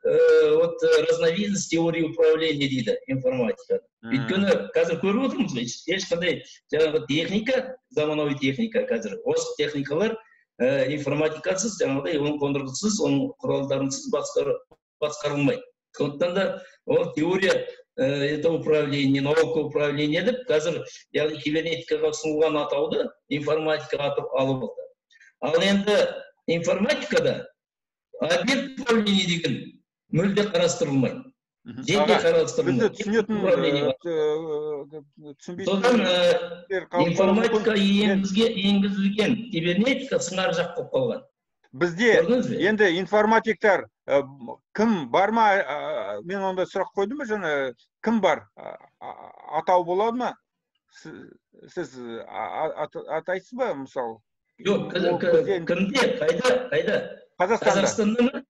вот разновидность теории управления дейді информатика. Өйткені қазір көріп отырмыз ғой, ешқандай жаңағы техника, заманауи техника қазір, осы техникалар информатикасыз, жаңағыдай оның қондырғысыз, оның құралдарынсыз басқарылмайды. Сондықтан да ол теория это управление, наука управление деп қазір, яғни кибернетикаға ұсынылған атауды информатика алып алды. Ал енді информатикада объект управление деген мүлде қарастырылмайды. Жеке қарастырылмайды. Бізді түсінетін, түсінбейтін. Содан информатика енгізілген кибернетика сыңар жақ болып қалған. Бізде енді информатиктар кім бар ма? Мен онда сұрақ қойдым ба жаңа? Кім бар? Атау болады ма? Сіз атайсыз ба мысалы? Жоқ, кімде? Қайда? Қайда? Қазақстанда. Қазақстанда ма?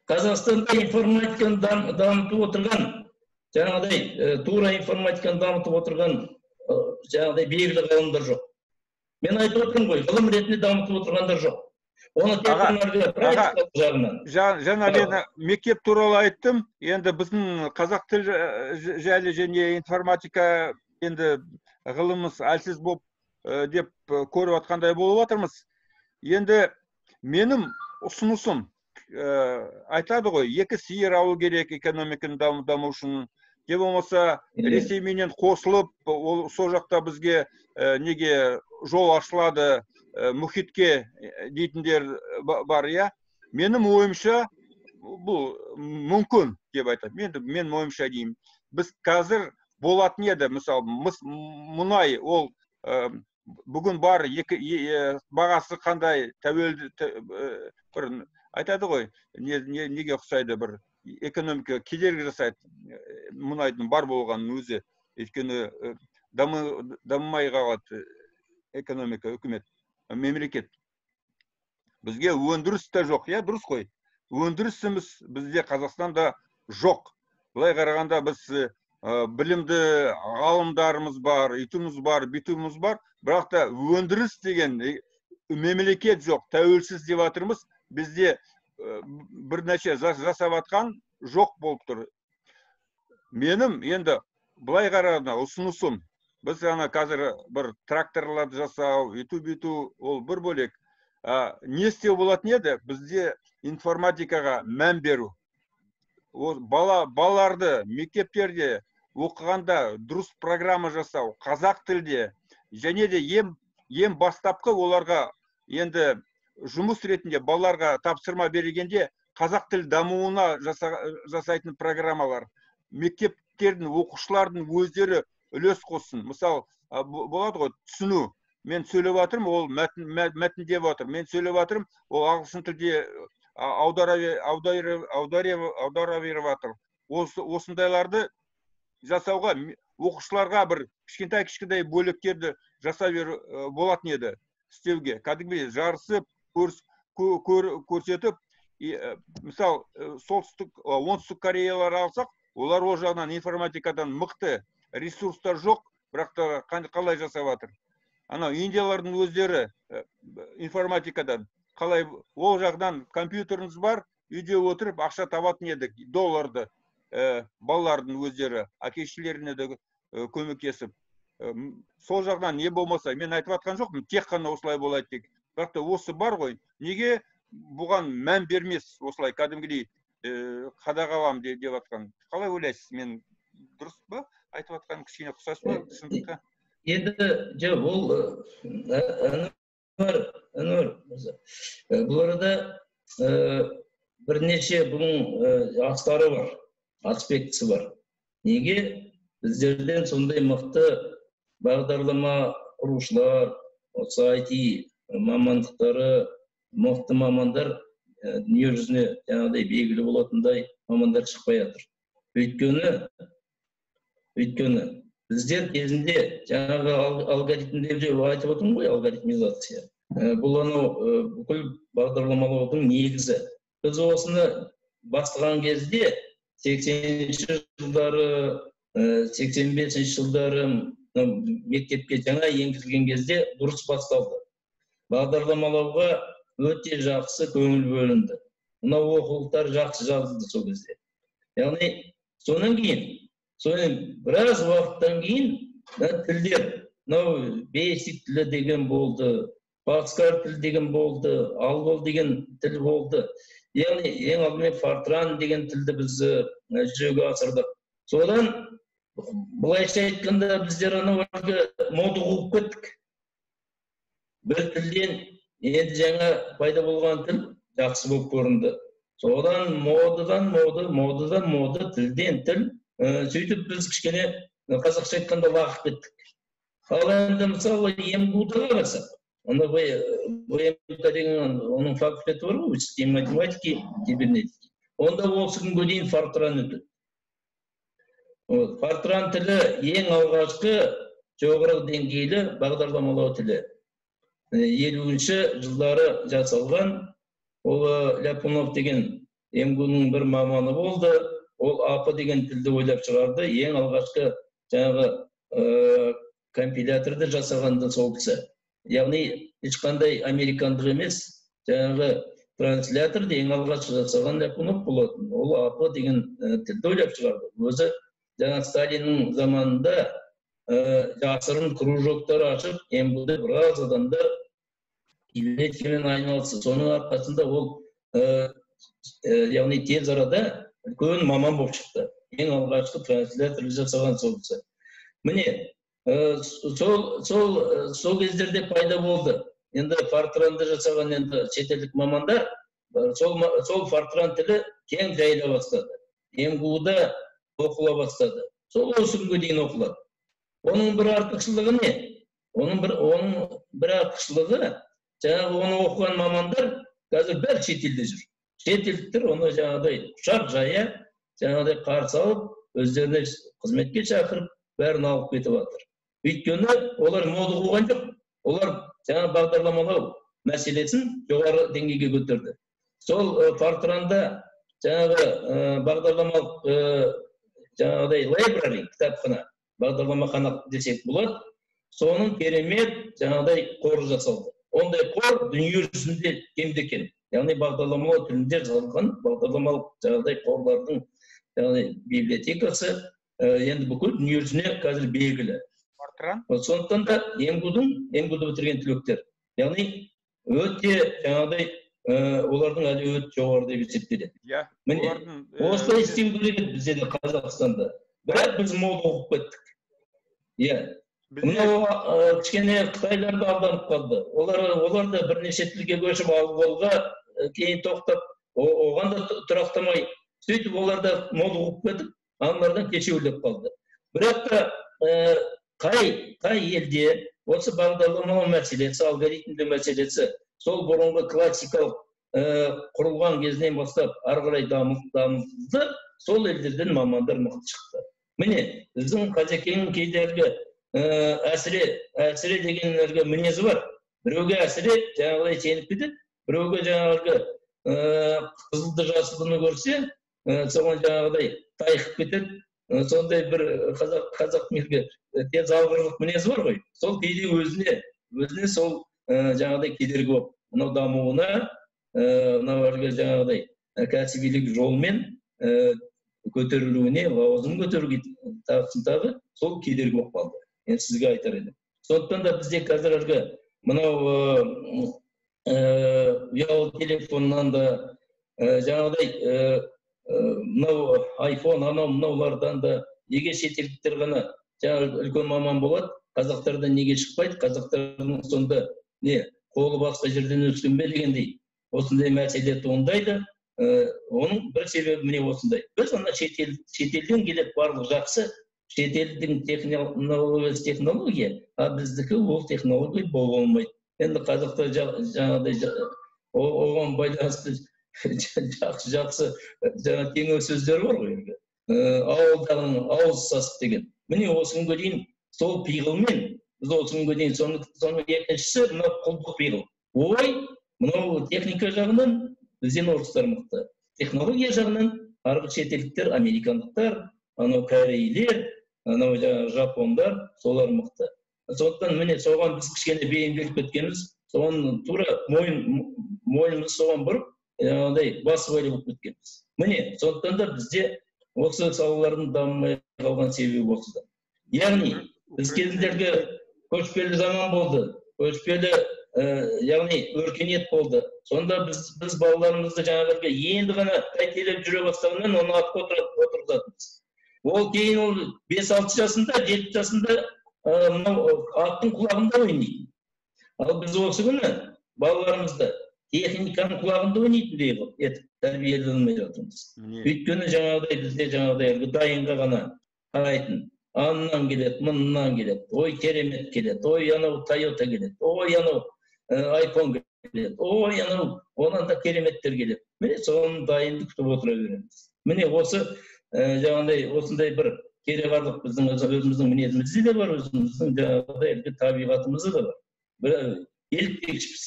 Қазақстанда информатиканы дамытып отырған, жаңағыдай тура информатиканы дамытып отырған жаңағыдай белгілі ғалымдар жоқ. Мен айтып отырмын ғой, ғылым ретінде дамытып отырғандар жоқ. Оны тек қана практикалық жағынан. Жаңа мен мектеп туралы айттым. Енді біздің қазақ тілі жайлы және информатика енді ғылымымыз әлсіз болып деп көріп жатқандай болып жатырмыз. Енді менің ұсынысым, айтады ғой, екі сиыр алу керек экономиканы даму үшін. Не болмаса Ресейменен қосылып, ол сол жақта бізге неге жол ашылады, мұхитке дейтіндер бар, иә. Менің ойымша бұл мүмкін деп айтады. Мен ойымша деймін. Біз қазір болатын еді, мысалы, мұнай ол бүгін бар, екі, бағасы қандай тәуелді, бір айтады ғой, неге ұқсайды, бір экономика кедергі жасайды мұнайдың бар болғанының өзі. Өйткені дамымай қалады экономика, үкімет, мемлекет. Бізге өндіріс те жоқ, иә, дұрыс қой. Өндірісіміз бізде Қазақстанда жоқ. Былай қарағанда біз білімді ғалымдарымыз бар, үйтіміз бар, бүйтіміз бар, бірақ та өндіріс деген мемлекет жоқ, тәуелсіз деп жатырмыз. Бізде бірнәрсе жасап жатқан жоқ болып тұр. Менің енді былай қарағанда ұсынысым, біз ана қазір бір тракторларды жасау, үйту бүйту, ол бір бөлек. Не істеу болатын еді? Бізде информатикаға мән беру. Ол балаларды мектептерде оқығанда дұрыс программа жасау, қазақ тілде, және де ең бастапқы оларға енді жұмыс ретінде балаларға тапсырма бергенде қазақ тіл дамуына жасайтын программалар. Мектептердің оқушылардың өздері үлес қоссын. Мысалы, болады ғой, түсіну. Мен сөйлеп жатырмын, ол мәтіндеп жатыр. Мен сөйлеп жатырмын, ол ағылшын тілде аудара беріп жатыр. Осындайларды жасауға оқушыларға бір кішкентай-кішкентай бөліктерді жасап беру болатын еді істеуге. Кәдімгідей жарысып, көрсетіп, мысал, оңтүстік Кореялар алсақ, олар ол жағынан информатикадан мықты, ресурстар жоқ, бірақ та қалай жасап жатыр. Анау индиялардың өздері информатикадан қалай ол жағынан компьютеріңіз бар, үйде отырып ақша табатын едік, долларды, балалардың өздері, әке-шешелеріне де көмектесіп. Сол жағынан не болмаса, мен айтып жатқан жоқпын, тек қана осылай болады тек. Бірақ та осы бар ғой, неге бұған мән бермес осылай кәдімгідей қадағалам деп жатқан. Қалай ойлайсыз, мен дұрыс па айтып жатқаным, кішкене ұқсас па шындыққа? Енді жоқ, ол Әнуар мырза, бұл арада бірнеше бұның астары бар, аспектісі бар. Неге біздерден сондай мықты бағдарлама құрушылар, осы ай ти мамандықтары, мықты мамандар дүние жүзіне жаңағыдай белгілі болатындай мамандар шықпай жатыр. Өйткені Біздер кезінде жаңағы алгоритмдер деп айтып отырмын ғой, алгоритмизация. Бұл анау бүкіл бағдарламалаудың негізі. Біз осыны бастаған кезде 80-ші жылдары, 85-ші жылдары мектепке жаңа енгізілген кезде дұрыс басталды. Бағдарламалауға өте жақсы көңіл бөлінді. Мынау оқулықтар жақсы жазылды сол кезде. Яғни содан кейін, содан біраз уақыттан кейін тілдер, мынау Basic тілі деген болды, Паскаль тілі деген болды, Алгол деген тіл болды. Яғни ең алдымен Фортран деген тілді біз жүзеге асырдық. Содан былайша айтқанда біздер анау әлгі мода қуып кеттік. Бір тілден енді жаңа пайда болған тіл жақсы болып көрінді. Содан модадан мода, модадан мода, тілден тіл. Сөйтіп біз кішкене қазақша айтқанда лағып кеттік. Ал енді мысалы МГУ-да қарасақ, анда ВМК деген оның факультеті бар ғой, вычислительной математики, кибернетики. Онда осы күнге дейін Фортран өтеді. Фортран тілі ең алғашқы жоғары деңгейлі бағдарламалау тілі. 50-ші жылдары жасалған. Ол Ляпунов деген МГУ-ның бір маманы болды. Ол АП деген тілді ойлап шығарды. Ең алғашқы жаңағы компиляторды жасаған да сол кісі. Яғни ешқандай американдық емес, жаңағы трансляторды ең алғаш жасаған Ляпунов болатын. Ол АП деген тілді ойлап шығарды. Өзі жаңа Сталиннің заманында жасырын кружоктар ашып, МГУ-да біраз адамдар кибернетикамен айналысты. Соның арқасында ол яғни тез арада үлкен маман болып шықты. Ең алғашқы транслятор жасаған сол кісі. Міне, сол кездерде пайда болды. Енді Фортранды жасаған енді шетелдік мамандар, сол Фортран тілі кең жайыла бастады. МГУ-да оқыла бастады. Сол осы күнге дейін оқылады. Оның бір артықшылығы не? Оның бір артықшылығы, жаңағы оны оқыған мамандар қазір бәрі шетелде жүр. Шетелдіктер оны жаңағыдай құшақ жая, жаңағыдай қарсы алып, өздеріне қызметке шақырып, бәрін алып кетіп жатыр. Өйткені олар мода қуған жоқ. Олар жаңа бағдарламалау мәселесін жоғары деңгейге көтерді. Сол Фортранда жаңағы бағдарламалық жаңағыдай library, кітапхана, бағдарламахана десек болады. Соның керемет жаңағыдай қоры жасалды. Ондай қор дүние жүзінде кемде кем. Яғни бағдарламалау тілінде жазылған бағдарламалық жаңағыдай қорлардың яғни библиотекасы енді бүкіл дүние жүзіне қазір белгілі. Сондықтан да МГУ-ды бітірген түлектер, яғни өте жаңағыдай олардың әлеуеті жоғары деп есептеледі. Міне, осылай істеу керек еді бізде де Қазақстанда. Бірақ біз мода қуып кеттік. Иә. Мынау кішкене қытайлар да алданып қалды. Олар да бірнеше тілге көшіп, Алголға кейін тоқтап, оған да тұрақтамай, сөйтіп олар да мода қуып кетіп, аналардан кешеуілдеп қалды. Бірақ та қай елде осы бағдарламалау мәселесі, алгоритмдеу мәселесі сол бұрынғы классикалық құрылған кезінен бастап ары қарай дамытылды, сол елдерден мамандар мықты шықты. Міне, біздің қазекеңнің кейдегі әсіре деген әлгі мінезі бар. Біреуге әсіре жаңағыдай сеніп кетеді, біреуге жаңағы қызылды жасылдыны көрсе, соған жаңағыдай тайқып кетеді. Сондай бір қазақ тез алғырлық мінезі бар ғой. Сол кейде өзіне сол жаңағыдай кедергі болып, мынау дамуына, мынау әлгі жаңағыдай кәсібилік жолмен көтерілуіне, лауазым көтеруге тағысын тағы сол кедергі болып қалды. Енді сізге айтар едім. Сондықтан да бізде қазір әлгі мынау ұялы телефоннан да жаңағыдай мынау айфон, анау мынаулардан да неге шетелдіктер ғана жаңағы үлкен маман болады, қазақтардан неге шықпайды, қазақтардың сонда не қолы басқа жерден өскен бе дегендей осындай мәселе туындайды. Оның бір себебі міне осындай. Біз ана шетелден келіп барлық жақсы, шетелдің технологиясы технология, а біздікі ол технология бола алмайды. Енді қазақтар жаңағыдай оған байланысты жақсы жаңа теңеу сөздер бар ғой енді. Ауылдағының ауыз сасық деген. Міне, осы күнге дейін сол пиғылмен біз осы күнге дейін соның екіншісі мынау құлдық пиғыл. Ой, мынау техника жағынан бізден орыстар мықты. Технология жағынан арғы шетелдіктер, американдықтар, анау корейлер, анау жаңағы жапондар, солар мықты. Сондықтан міне соған біз кішкене бейімделіп кеткенбіз, соған тура мойнымызды соған бұрып, жаңағыдай басыбайлы болып кеткенбіз. Міне, сондықтан да бізде осы салалардың дамымай қалған себебі осыда. Яғни, біз кезіндегі көшпелі заман болды, көшпелі, яғни өркениет болды. Сонда біз балаларымызды жаңағы енді ғана тәйтелеп жүре бастағаннан оны атқа отырғызатынбыз. Ол кейін ол 5-6 жасында, 7 жасында мынау аттың құлағында ойнайтын. Ал біз осы күні балаларымызды техниканың құлағында ойнайтындай қылып етіп тәрбиелей алмай жатырмыз. Өйткені жаңағыдай бізде жаңағыдай дайынға ғана қарайтын, аннан келеді, мыннан келеді, ой керемет келеді, ой анау Тойота келеді, ой анау айфон келеді, ой анау онан да кереметтер келеді. Міне соның дайынды күтіп отыра береміз. Міне осы жаңағыдай осындай бір кереғарлық біздің өзіміздің мінезімізде де бар, өзіміздің жаңағыдай табиғатымызда да бар. Бір еліктегішпіз,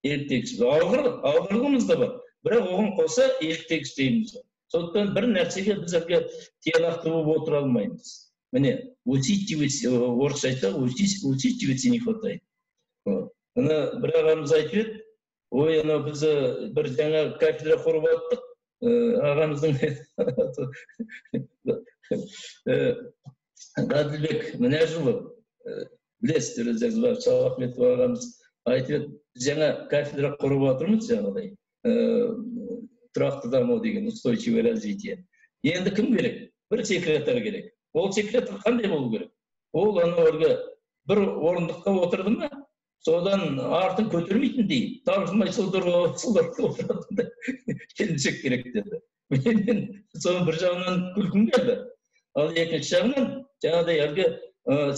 еліктегішпіз. Алғырлығымыз да бар, бірақ оған қоса еліктегіш дейміз. Сондықтан бір нәрсеге біз әлгі тиянақты болып отыра алмаймыз. Міне, усидчивость, орысша айтсақ, усидчивости не хватает. Ана бір ағамыз айтып еді, ой, анау біз бір жаңа кафедра құрып аттық, ағамыздың Әділбек Мінәжұлы, білесіздер өздеріңіз, Шалахметов ағамыз айтып еді, жаңа кафедра құрып жатырмыз, жаңағыдай тұрақты даму деген, устойчивое развитие. Енді кім керек? Бір секретарь керек. Ол секретарь қандай болу керек? Ол анау әлгі бір орындыққа отырды ма, содан артын көтермейтіндей, тапжылмай сол отыратындай келіншек керек деді. Мен соның бір жағынан күлкім келді. Ал екінші жағынан жаңағыдай әлгі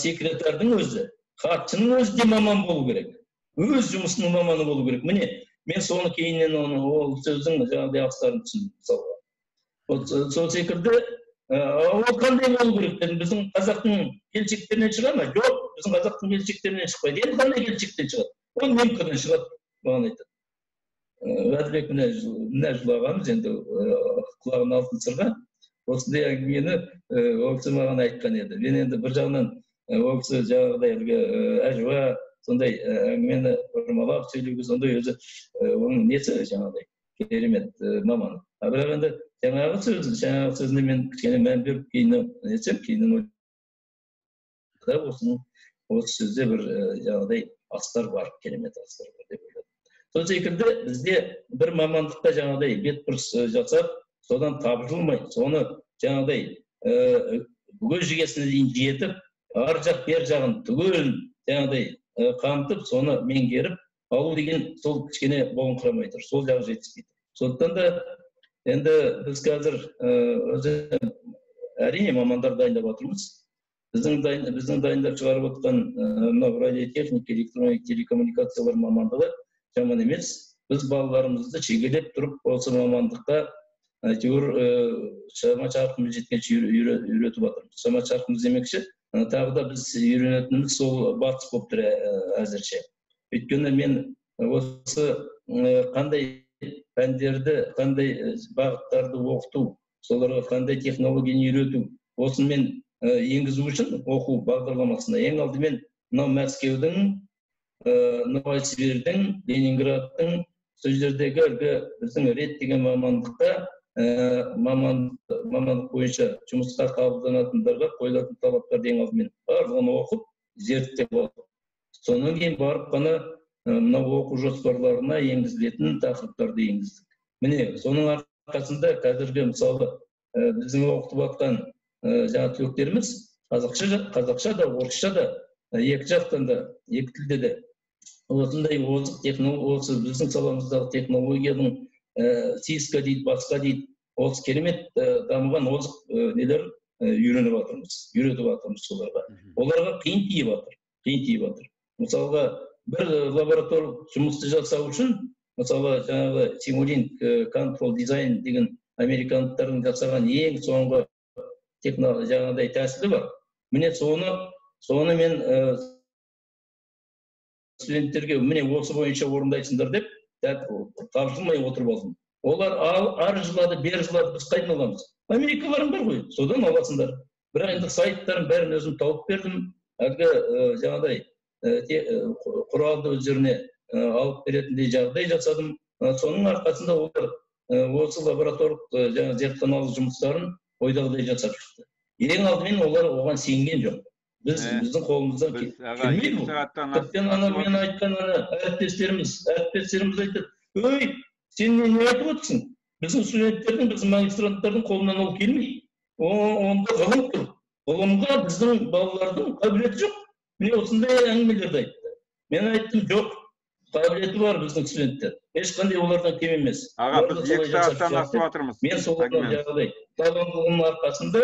секретардың өзі, хатшының өзі де маман болу керек. Өз жұмысының маманы болу керек. Міне, мен соны кейіннен ол сөздің жаңағыдай астарын түсіндім мысалға. Сол секілді ол қандай болу керек дедім. Біздің қазақтың келіншектерінен шыға ма? Жоқ, біздің қазақтың келіншектерінен шықпайды. Енді қандай келіншектен шығады? Ол немкадан шығады, маған айтады. Әділбек Мінәжұлы ағамыз, енді құлағына алтын сырға, осындай әңгімені ол кісі маған айтқан еді. Мен енді бір жағынан ол кісі жаңағыдай әлгі әжуа, сондай әңгімені бұрмалап сөйлеуге сондай өзі оның несі жаңағыдай керемет маман. Бірақ енді жаңағы сөзіне мен кішкене мән беріп кейіннен нетсем, кейіннен осы сөзде бір жаңағыдай астар бар, керемет астар бар деп ойладым. Сол секілді бізде бір мамандықта жаңағыдай бетбұрыс жасап, содан тапжылмай, соны жаңағыдай бүге жігесіне дейін жетіп, ар жақ бер жағын түгелін жаңағыдай қамтып, соны меңгеріп алу деген сол кішкене болыңқырамай тұр, сол жағы жетіспейді. Сондықтан да енді біз қазір әрине мамандар дайындап жатырмыз. Біздің дайындап шығарып отқан мынау радиотехника, электроника, телекоммуникациялар мамандығы жаман емес. Біз балаларымызды шегелеп тұрып осы мамандыққа әйтеуір шама шарқымыз жеткенше үйретіп жатырмыз. Шама шарқымыз демекші, тағы да біз үйренетініміз сол батыс болып тұр әзірше. Өйткені мен осы қандай пәндерді, қандай бағыттарды оқыту, соларға қандай технологияны үйрету, осыны мен енгізу үшін оқу бағдарламасына ең алдымен мынау Мәскеудің, Новосибирдің, Ленинградтың сол жердегі әлгі біздің рет деген мамандықта мамандық бойынша жұмысқа қабылданатындарға қойылатын талаптарды ең алдымен барлығын оқып, зерттеп алдым. Содан кейін барып қана мынау оқу жоспарларына енгізілетін тақырыптарды енгіздік. Міне, соның арқасында қазіргі мысалы біздің оқытып жатқан жаңа түлектеріміз қазақша да, орысша да, екі жақтан да, екі тілде де осындай озық осы біздің саламыздағы технологияның циска дейді, басқа дейді, осы керемет дамыған озық нелер үйреніп жатырмыз, үйретіп жатырмыз соларға. Оларға қиын тиіп жатыр, қиын тиіп жатыр. Мысалға, бір лабораториялық жұмысты жасау үшін, мысалы, жаңағы Simulink Control Design деген американдықтардың жасаған ең соңғы жаңағыдай тәсілі бар. Міне, соны мен студенттерге міне осы бойынша орындайсыңдар деп тапсырмай отырып алдым. Олар ары жылады, бері жылады, біз қайдан аламыз? Америкаларың бар ғой, содан аласыңдар. Бірақ енді сайттарын бәрін өзім тауып бердім. Әлгі жаңағыдай құралды өздеріне алып беретіндей жағдай жасадым. Соның арқасында олар осы лабораторлық, жаңа зертханалық жұмыстарын ойдағыдай жасап шықты. Ең алдымен олар оған сенген жоқ. Біз біздің қолымыздан келмейді бұл. Тіптен ана мен айтқан ана әріптестеріміз айтады: «Өй, сен не айтып отырсың? Біздің студенттердің, біздің магистранттардың қолынан ол келмейді. Онда ғылым тұр. Ғылымға біздің балалардың қабілеті жоқ». Міне, осындай әңгімелерді айтты. Мен айттым: «Жоқ, қабілеті бар біздің студенттер. Ешқандай олардан кем емес». Аға, біз 2 сағаттан асып жатырмыз. Мен солардың жаңағыдай табандылығының арқасында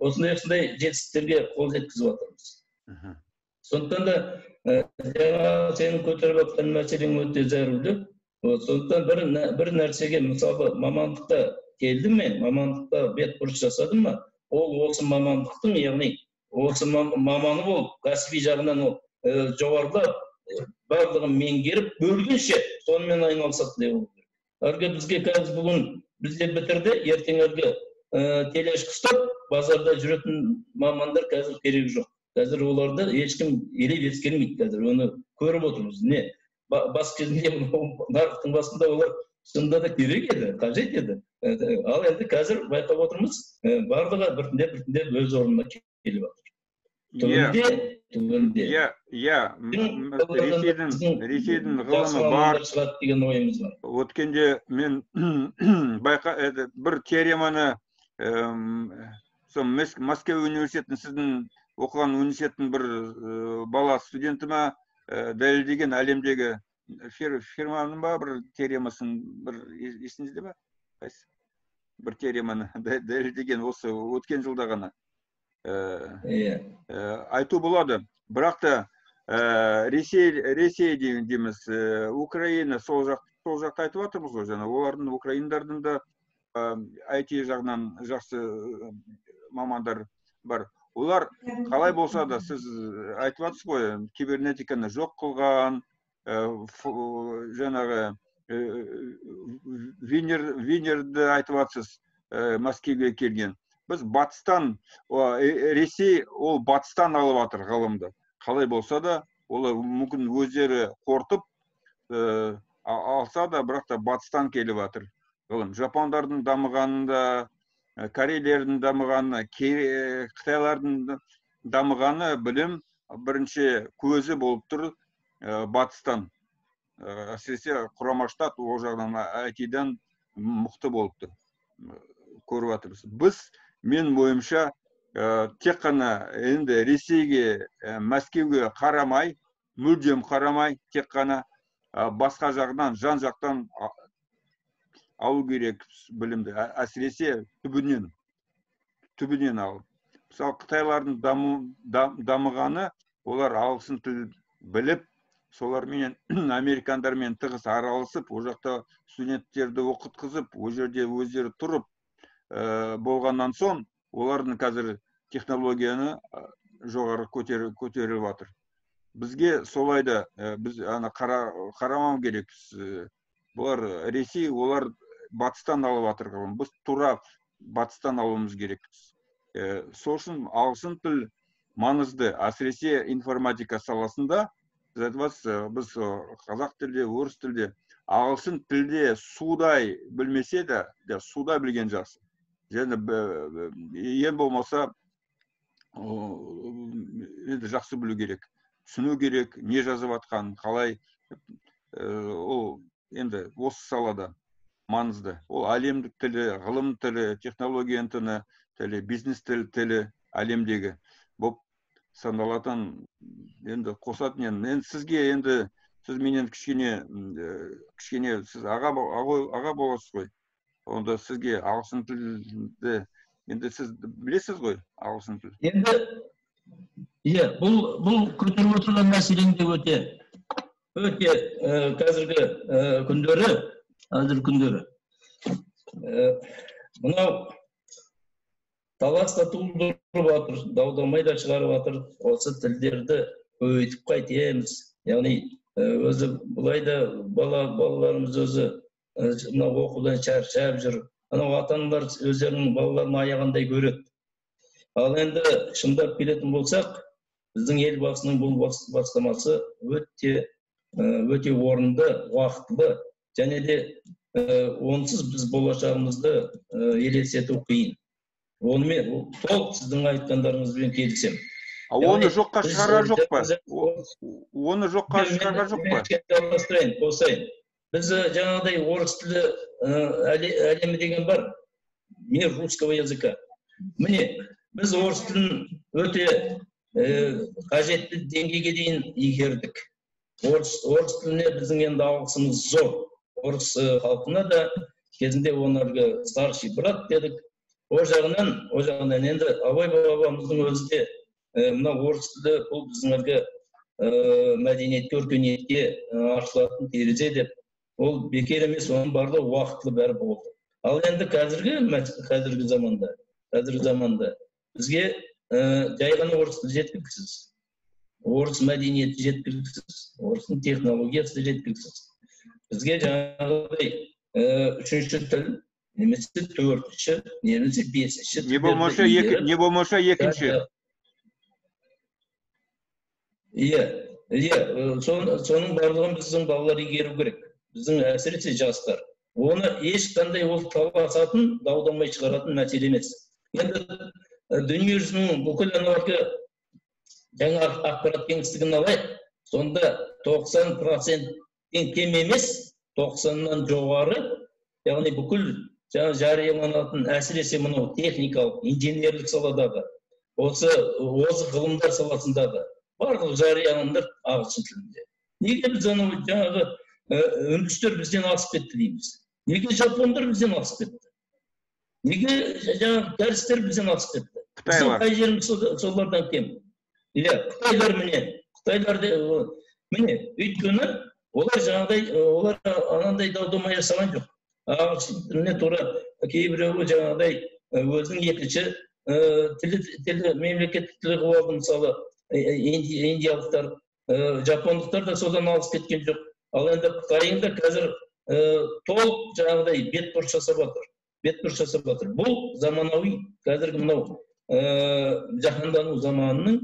осындай жетістіктерге қол жеткізіп жатырмыз. Сондықтан да жаңа сенің көтеріп жатқан мәселең өте зәрулі. Сондықтан бір нәрсеге, мысалы, мамандыққа келді ме, мамандықта бет бұрыс жасады ма, ол осы мамандықтың, яғни осы маманы болып, кәсіби жағынан ол жоғарылап, барлығын меңгеріп өлгенше сонымен айналысатындай болу керек. Әлгі бізге қазір бүгін бізде бітірді, ертең әлгі тележка ұстап базарда жүретін мамандар қазір керек жоқ. Қазір оларды ешкім елеп ескермейді, қазір оны көріп отырмыз. Не бас кезінде, нарықтың басында олар шынында да керек еді, қажет еді. Ал енді қазір байқап отырмыз, барлығы біртіндеп біртіндеп өз орнына келіп жатыр. Түбінде. Иә, иә, Ресейдің ғылымы бар шығады деген ойымыз бар. Өткенде мен байқа бір теореманы, сол Мәскеу университетінің, сіздің оқыған университеттің бір бала студенті ма, дәлелдеген әлемдегі фирманың ба бір теоремасын, бір есіңізде ме, қайсы бір теореманы дәлелдеген осы өткен жылда ғана. Иә. Айту болады, бірақ та Ресей дейміз, Украина, сол жақ, сол жақта айтып жатырмыз ғой жаңа, олардың, украиндардың да IT жағынан жақсы мамандар бар. Олар қалай болса да, сіз айтып жатсыз ғой, кибернетиканы жоқ қылған, жаңағы Винерді айтып жатсыз, Мәскеуге келген. Біз батыстан, Ресей ол батыстан алып жатыр ғылымды. Қалай болса да, олар мүмкін өздері қорытып алса да, бірақ та батыстан келіп жатыр ғылым. Жапондардың дамығанында, корейлердің дамығаны, қытайлардың дамығаны, білім бірінші көзі болып тұр батыстан. Әсіресе Құрама Штат ол жағынан IT-дан мықты болып тұр. Көріп жатырмыз. Біз, мен ойымша, тек қана енді Ресейге, Мәскеуге қарамай, мүлдем қарамай, тек қана басқа жағынан, жан жақтан алу керек білімді, әсіресе түбінен алып. Мысалы, қытайлардың дамығаны, олар ағылшын тіл біліп, соларменен, американдармен тығыз араласып, ол жақта студенттерді оқытқызып, ол жерде өздері тұрып болғаннан соң, олардың қазір технологияны жоғары көтеріліп жатыр. Бізге солай да біз ана қарамау керекпіз. Бұлар Ресей, олар батыстан алып жатыр ғылым. Біз тура батыстан алуымыз керекпіз. Сол үшін ағылшын тіл маңызды, әсіресе информатика саласында. Сіз айтып жатсыз, біз қазақ тілде, орыс тілде, ағылшын тілде судай білмесе де, судай білген жақсы. Және ең болмаса енді жақсы білу керек, түсіну керек, не жазып жатқанын, қалай, ол енді осы салада маңызды. Ол әлемдік тілі, ғылым тілі, технологияның тілі, бизнес тілі әлемдегі болып саналатын. Енді қосатын енді сізге, енді сіз менен кішкене сіз аға боласыз ғой. Онда сізге ағылшын тілді енді сіз білесіз ғой, ағылшын тіл. Енді иә, бұл көтеріп отырған мәселең де өте өте қазіргі күндері, қазіргі күндері мынау талас та тудырып жатыр, дау дамай да шығарып жатыр. Осы тілдерді көбейтіп қайтеміз. Яғни өзі былай да балаларымыз өзі мына оқудан шаршап жүр. Анау ата-аналар өздерінің балаларын аяғандай көреді. Ал енді шындап келетін болсақ, біздің Елбасының бұл бастамасы өте өте орынды, уақытылы, және де онсыз біз болашағымызды елестету қиын. Онымен толық сіздің айтқандарыңызбен келісемін. Оны жоққа шығарған жоқ па? Оны жоққа шығарған жоқ па? Жалғастырайын, қосайын. Біз жаңағыдай орыс тілі әлемі деген бар. Мир русского языка. Міне, біз орыс тілін өте қажетті деңгейге дейін игердік. Орыс тіліне біздің енді алғысымыз зор. Орыс халқына да кезінде оны әлгі старший брат дедік. О жағынан енді Абай бабамыздың өзі де мына орыс тілі бұл біздің әлгі мәдениетке, өркениетке ашылатын терезе деп, ол бекер емес, оның барлығы уақытылы бәрі болды. Ал енді қазіргі заманда бізге жай ғана орыс тілі жеткіліксіз, орыс мәдениеті жеткіліксіз, орыстың технологиясы жеткіліксіз. Бізге жаңағыдай үшінші тіл, немесе төртінші, немесе бесінші. Не болмаса не болмаса екінші. Иә, соның барлығын біздің балалар игеру керек. Біздің әсіресе жастар. Оны ешқандай ол таласатын, дау-дамай шығаратын мәселе емес. Енді дүниежүзінің бүкіл анау жаңа ақпарат кеңістігін алайық, сонда 90%-тен кем емес, 90-нан жоғары, яғни бүкіл жаңа жарияланатын, әсіресе мынау техникалық, инженерлік саладағы, осы озық ғылымдар саласындағы барлық жарияланымдар ағылшын тілінде. Неге біз анау жаңағы үндістер бізден асып кетті дейміз? Неге жапондар бізден асып кетті? Неге жаңағы кәрістер бізден асып кетті? Біздің қай жеріміз солардан кем? Иә, қытайлар міне, қытайлар міне, өйткені олар жаңағыдай, олар анандай дау-дамай жасаған жоқ. Ағылшын тіліне тура кейбіреуі жаңағыдай өзінің екінші тілі, мемлекеттік тілі қылып алды, мысалы индиялықтар, жапондықтар да содан алыс кеткен жоқ. Ал енді Қытайың да қазір толық жаңағыдай бетбұрыс жасап жатыр. Бетбұрыс жасап жатыр. Бұл заманауи қазіргі мынау жаһандану заманының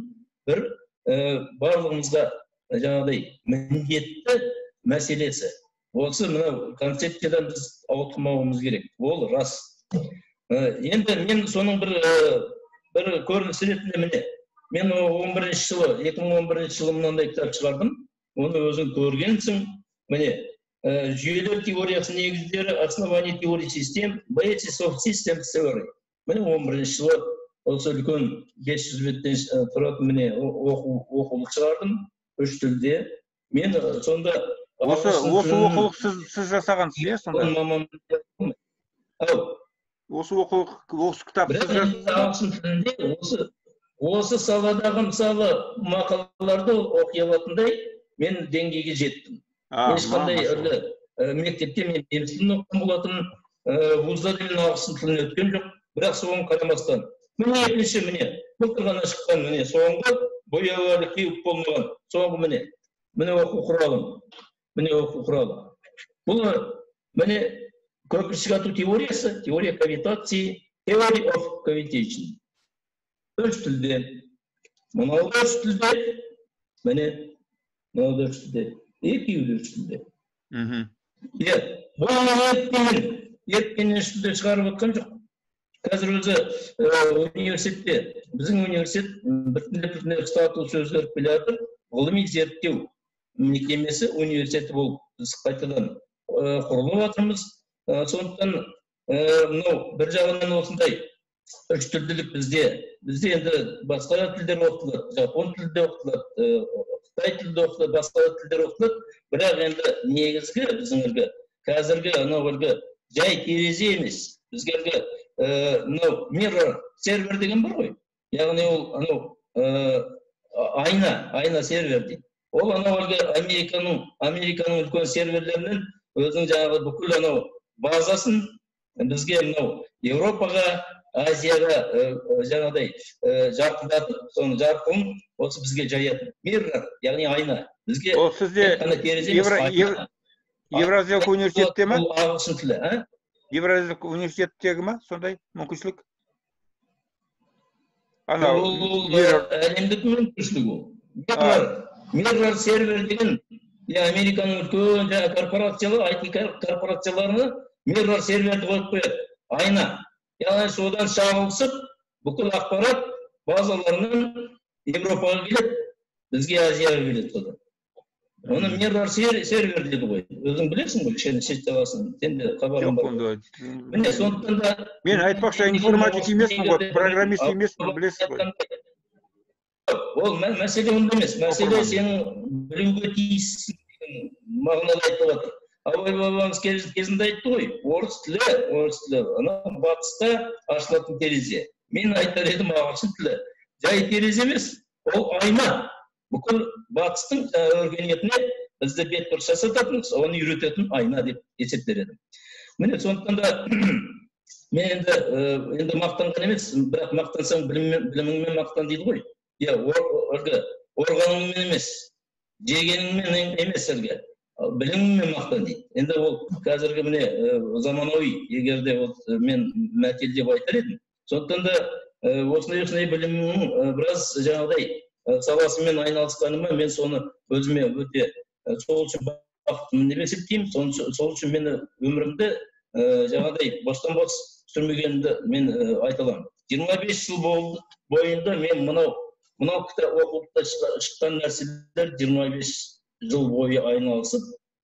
бір барлығымызға жаңағыдай міндетті мәселесі. Осы мынау концепциядан біз ауытқымауымыз керек. Ол рас. Енді мен соның бір көрінісі ретінде міне, мен 2011 жылы мынандай кітап шығардым. Оны өзің көргенсің. Міне, жүйелер теориясы негіздері, основание теории систем, basis of system theory. Міне 11 жылы осы үлкен 500 беттен тұратын міне оқулық шығардым үш тілде. Мен сонда осы оқулық сіз жасағансыз, иә, сонда? Осы оқулық, осы кітап сіз ағылшын тілінде осы саладағы мысалы мақалаларды оқи алатындай мен деңгейге жеттім. Ешқандай мектепте мен неміс тілін оқыған болатын, вузда да мен ағылшын тілін өткен жоқ, бірақ соған қарамастан. Міне екінші, міне, былтыр ғана шыққан, міне, соңғы бояуы әлі кеуіп болмаған, соңғы міне, міне оқу құралым, міне оқу құралы. Бұл міне көпіршік ату теориясы, теория кавитации, theory of cavitation. Үш тілде, мынау да үш тілде, міне, мынау да үш тілде, екеуі де үш тілде. Иә, бұл еріккеннен үш тілде шығарып отқан жоқ. Қазір өзі университетте, біздің университет біртіндеп статусы өзгеріп келе жатыр. Ғылыми зерттеу мекемесі университеті болып біз қайтадан құрылып жатырмыз. Сондықтан мынау бір жағынан осындай үш тілділік бізде. Бізде енді басқа тілдер оқытылады, жапон тілі де оқытылады, қытай тілі де оқытылады, басқа тілдер оқытылады. Бірақ енді негізгі біздің әлгі қазіргі анау әлгі жай терезе емес. Бізге әлгі мынау mirror сервер деген бар ғой. Яғни ол анау айна сервер дейді. Ол анау әлгі Американың үлкен серверлерінен өзінің жаңағы бүкіл анау базасын бізге мынау Еуропаға, Азияға жаңағыдай жарқылдатып, соның жарқылын осы бізге жаятын. Mirror, яғни айна. Бізге ол сізде терезе емес, Евразиялық университетте ме? Ол ағылшын тілі, а? Евразиялық университеттегі ма сондай мүмкіншілік? Анау әлемдік мүмкіншілік ол. Mirror сервер деген Американың үлкен жаңа корпорациялары, IT корпорацияларына mirror серверді қойып қояды. Айна. Яғни содан шағылысып, бүкіл ақпарат базаларынан Европаға келеді, бізге Азияға келеді содан. Оны mirror сервер деді ғой. Өзің білесің ғой, кішкене шет жағасын. Сен де хабарың бар. Міне, сондықтан да мен айтпақшы информатик емеспін ғой, программист емеспін, білесіз ғой. Ол мәселе онда емес. Мәселе сенің білуге тиіссің деген мағынада айтылып жатыр. Абай бабамыз кезінде айтты ғой, орыс тілі, орыс тілі, анау батыста ашылатын терезе. Мен айтар едім, ағылшын тілі жай терезе емес, ол айна. Бүкіл батыстың өркениетіне бізді бет бұрыс жасататын, соны үйрететін айна деп есептер едім. Міне, сондықтан да мен енді мақтанған емес, бірақ мақтансаң біліміңмен мақтан дейді ғой. Иә, органыңмен емес, жегеніңмен емес әлгі, біліміңмен мақтан дейді. Енді ол қазіргі міне заманауи, егер де мен мәтел деп айтар едім. Сондықтан да осындай білімнің біраз жаңағыдай саласымен айналысқаныма мен соны өзіме өте сол үшін бақыттымын деп есептеймін. Сол үшін мен өмірімді жаңағыдай бостан бос сүрмегенімді мен айта аламын. 25 жыл бойында мен мынау кітап оқулықта шыққан нәрселер 25 жыл бойы айналысып,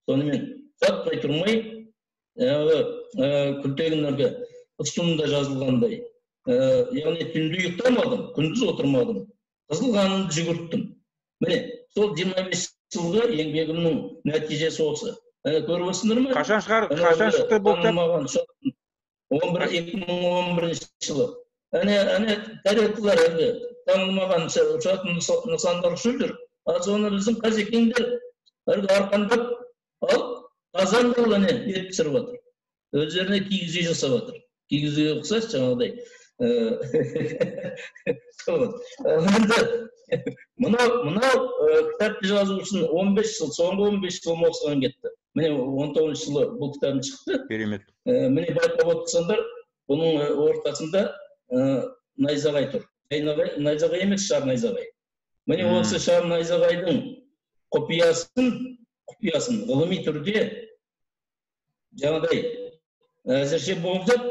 сонымен жатпай тұрмай, Күлтегін әлгі ұстынында жазылғандай, яғни түнде ұйықтамадым, күндіз отырмадым, қызыл қанымды жүгірттім. Міне, сол 25 жылғы еңбегімнің нәтижесі осы. Көріп отырсыңдар ма? Қашан шықты бұл кітап? 2011 жылы. Әне тарелкалар әлгі танылмаған ұшатын нысандар ұшып жүр. Ал соны біздің қазекеңдер әлгі арқандап алып, қазан қылып әне ет пісіріп жатыр. Өздеріне киіз үй жасап жатыр. Киіз үйге ұқсас жаңағыдай. Енді мынау кітапты жазу үшін 15 жыл, соңғы 15 жыл осыған кетті. Міне 19 жылы бұл кітабым шықты. Керемет. Міне байқап отырсаңдар, бұның ортасында найзағай тұр. Найзағай емес, шар найзағай. Міне осы шар найзағайдың құпиясын ғылыми түрде жаңағыдай әзірше болжап,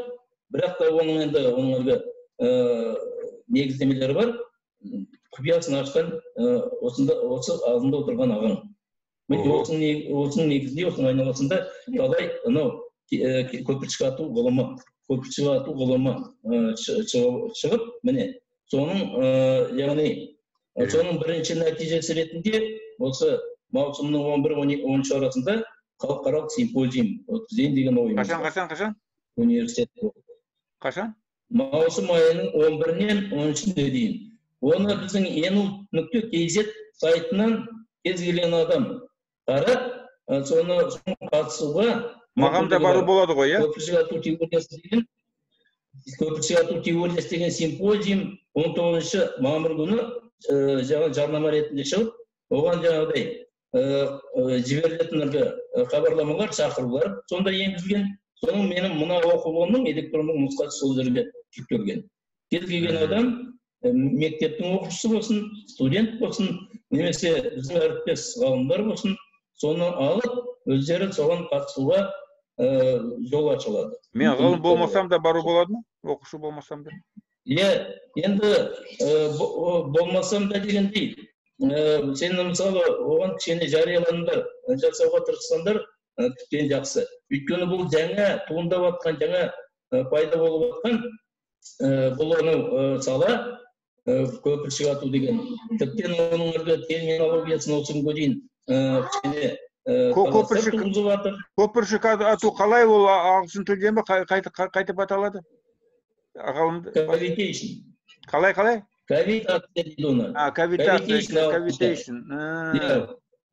бірақ та оның енді оның әлгі негіздемелері бар. Құпиясын ашқан осы алдында отырған ағаң. Міне осының негізінде, осының айналасында талай анау көпіршік ату ғылымы, көпіршік ату ғылымы шығып, міне соның яғни соның бірінші нәтижесі ретінде осы маусымның 11-13 арасында халықаралық симпозиум өткізейін деген ойым. Қашан? Университет. Қашан? Маусым айының 11-нен 13-не дейін. Оны біздің enu.kz сайтынан кез келген адам қарап, соны қатысуға маған да бару болады ғой, иә? Көпіршік ату теориясы деген симпозиум 19 мамыр күні жаңа жарнама ретінде шығып, оған жаңағыдай жіберілетін хабарламалар, шақырулар сонда енгізілген. Соның менің мына оқулығымның электрондық нұсқасы сол жерге жүктелген. Кез келген адам, мектептің оқушысы болсын, студент болсын, немесе біздің әріптес ғалымдар болсын, соны алып, өздері соған қатысуға жол ашылады. Мен ғалым болмасам да бару болады ма? Оқушы болмасам да? Иә, енді болмасам да дегендей, сен мысалы оған кішкене жарияланымдар жасауға тырыссаңдар, тіптен жақсы. Өйткені бұл жаңа туындап жатқан, жаңа пайда болып жатқан бұл анау сала, көпіршік ату деген. Тіптен оның әлгі терминологиясын осы күнге дейін кішкене көпіршік ату қалай ол ағылшын тілде ме қайтып аталады? Cavitation. Қалай? Кавитация дейді оны. Cavitation.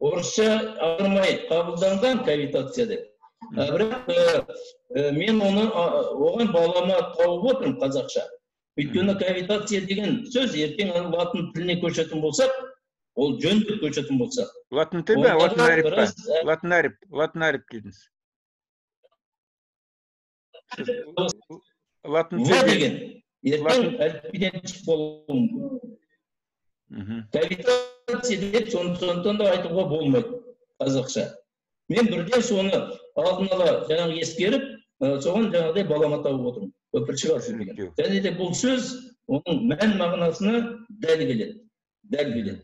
Орысша аудармай қабылданған кавитация деп. Бірақ мен оны оған балама тауып отырмын қазақша. Өйткені кавитация деген сөз ертең латын тіліне көшетін болсақ, ол жөндеп көшетін болсақ. Латын тілі ме, латын әріп пе? Латын әріп, латын әріп дедіңіз. Латын тілі деген ертең әліпбиден түсіп болуы мүмкін. Кавитация деп сондықтан да айтуға болмайды қазақша. Мен бірден соны алдын ала жаңағы ескеріп, соған жаңағыдай балама тауып отырмын. Көпіршік ату деген. Және де бұл сөз оның мән мағынасына дәл келеді. Дәл келеді.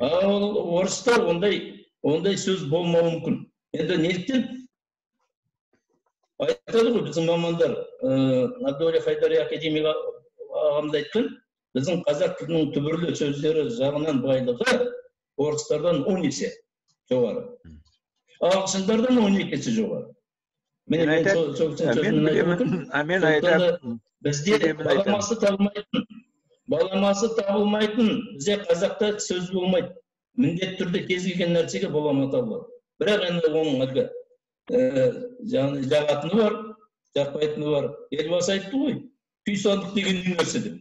Ал орыста ондай сөз болмауы мүмкін. Енді неліктен айтады ғой біздің мамандар, Абдуали Хайдари академик ағам да айтқан, біздің қазақ тілінің түбірлі сөздері жағынан байлығы орыстардан 10 есе жоғары. Ағылшындардан 12 есе жоғары. Міне мен сол сөзін айтып, бізде баламасы табылмайтын, бізде қазақта сөз болмайды. Міндетті түрде кез келген нәрсеге балама табылады. Бірақ енді оның әлгі жағатыны бар, жақпайтыны бар. Елбасы айтты ғой, күй сандық деген не нәрсе деп.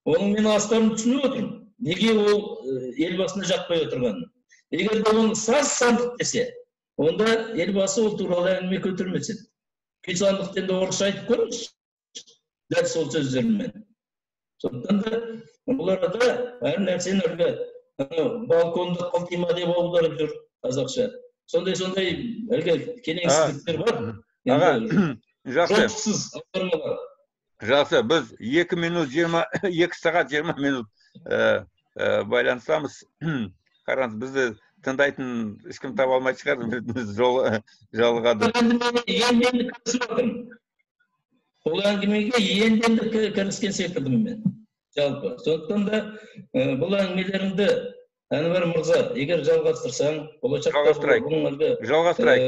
Оның мен астарын түсініп отырмын. Неге ол елбасына жақпай отырғанын. Егер де оны саз сандық десе, онда елбасы ол туралы әңгіме көтермес еді. Күй сандықты енді орысша айтып көріңізші, дәл сол сөздермен. Сондықтан да бұл арада әр нәрсені әлгі балконды қылтима деп аударып жүр қазақша. Сондай-сондай әлгі келеңсіздіктер бар. Аға, жақсы. Жолсыз аудармалар. Жақсы, біз 2 минут 2 сағат 20 минут байланысамыз. Қараңыз, бізді тыңдайтын ешкім таба алмайтын шығар, біз жалығады. Енді кірісіп жатырмын. Бұл әңгімеге енді кіріскен секілдімін мен. Жалпы. Сондықтан да бұл әңгімелеріңді Әнуар мырза, егер жалғастырсаң, болашақта жалғастырайық. Жалғастырайық.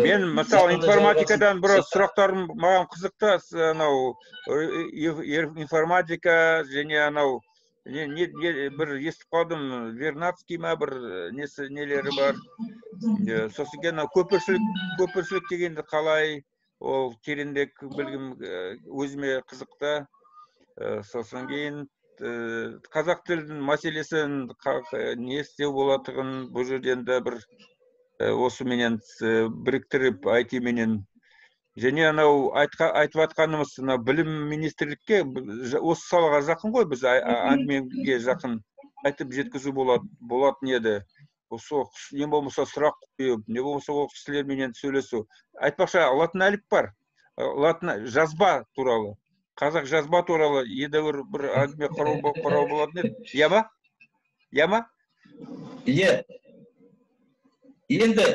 Мен мысалы информатикадан біраз сұрақтарым маған қызықты, анау информатика және анау бір естіп қалдым, Вернадский ма бір несі нелері бар. Сосын кейін көпіршілік дегенді қалай, ол тереңдек білгім өзіме қызықты. Сосын кейін қазақ тілінің мәселесін не істеу болатығын бұл жерден де бір осыменен біріктіріп IT менен және анау айтып жатқанымыз мына білім министрлікке осы салаға жақын ғой, біз әңгімеге жақын айтып жеткізу болатын еді. Осы не болмаса сұрақ қойып, не болмаса ол кісілерменен сөйлесу. Айтпақшы, латын әліп бар, латын жазба туралы. Қазақ жазба туралы едәуір бір әңгіме құрау болатын еді. Иә ма? Иә ма? Иә. Енді,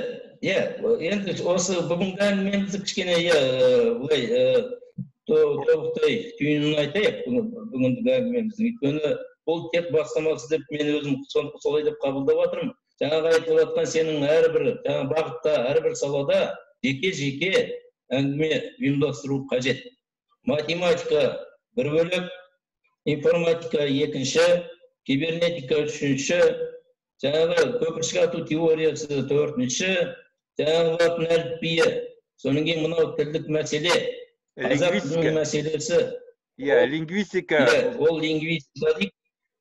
иә, енді осы бүгінгі әңгімемізді кішкене, иә, былай тобықтай түйінін айтайық бүгінгі әңгімеміздің. Өйткені бұл тек бастамасы деп мен өзім солай деп қабылдап жатырмын. Жаңағы айтылып жатқан сенің әрбір жаңа бағытта, әрбір салада жеке-жеке әңгіме ұйымдастыру қажет. Математика бір бөлек, информатика екінші, кибернетика үшінші, жаңағы көпіршік ату теориясы төртінші, жаңағы латын әліпбиі, содан кейін мынау тілдік мәселе, қазақ тілінің мәселесі. Иә, лингвистика. Ол лингвистика дейді.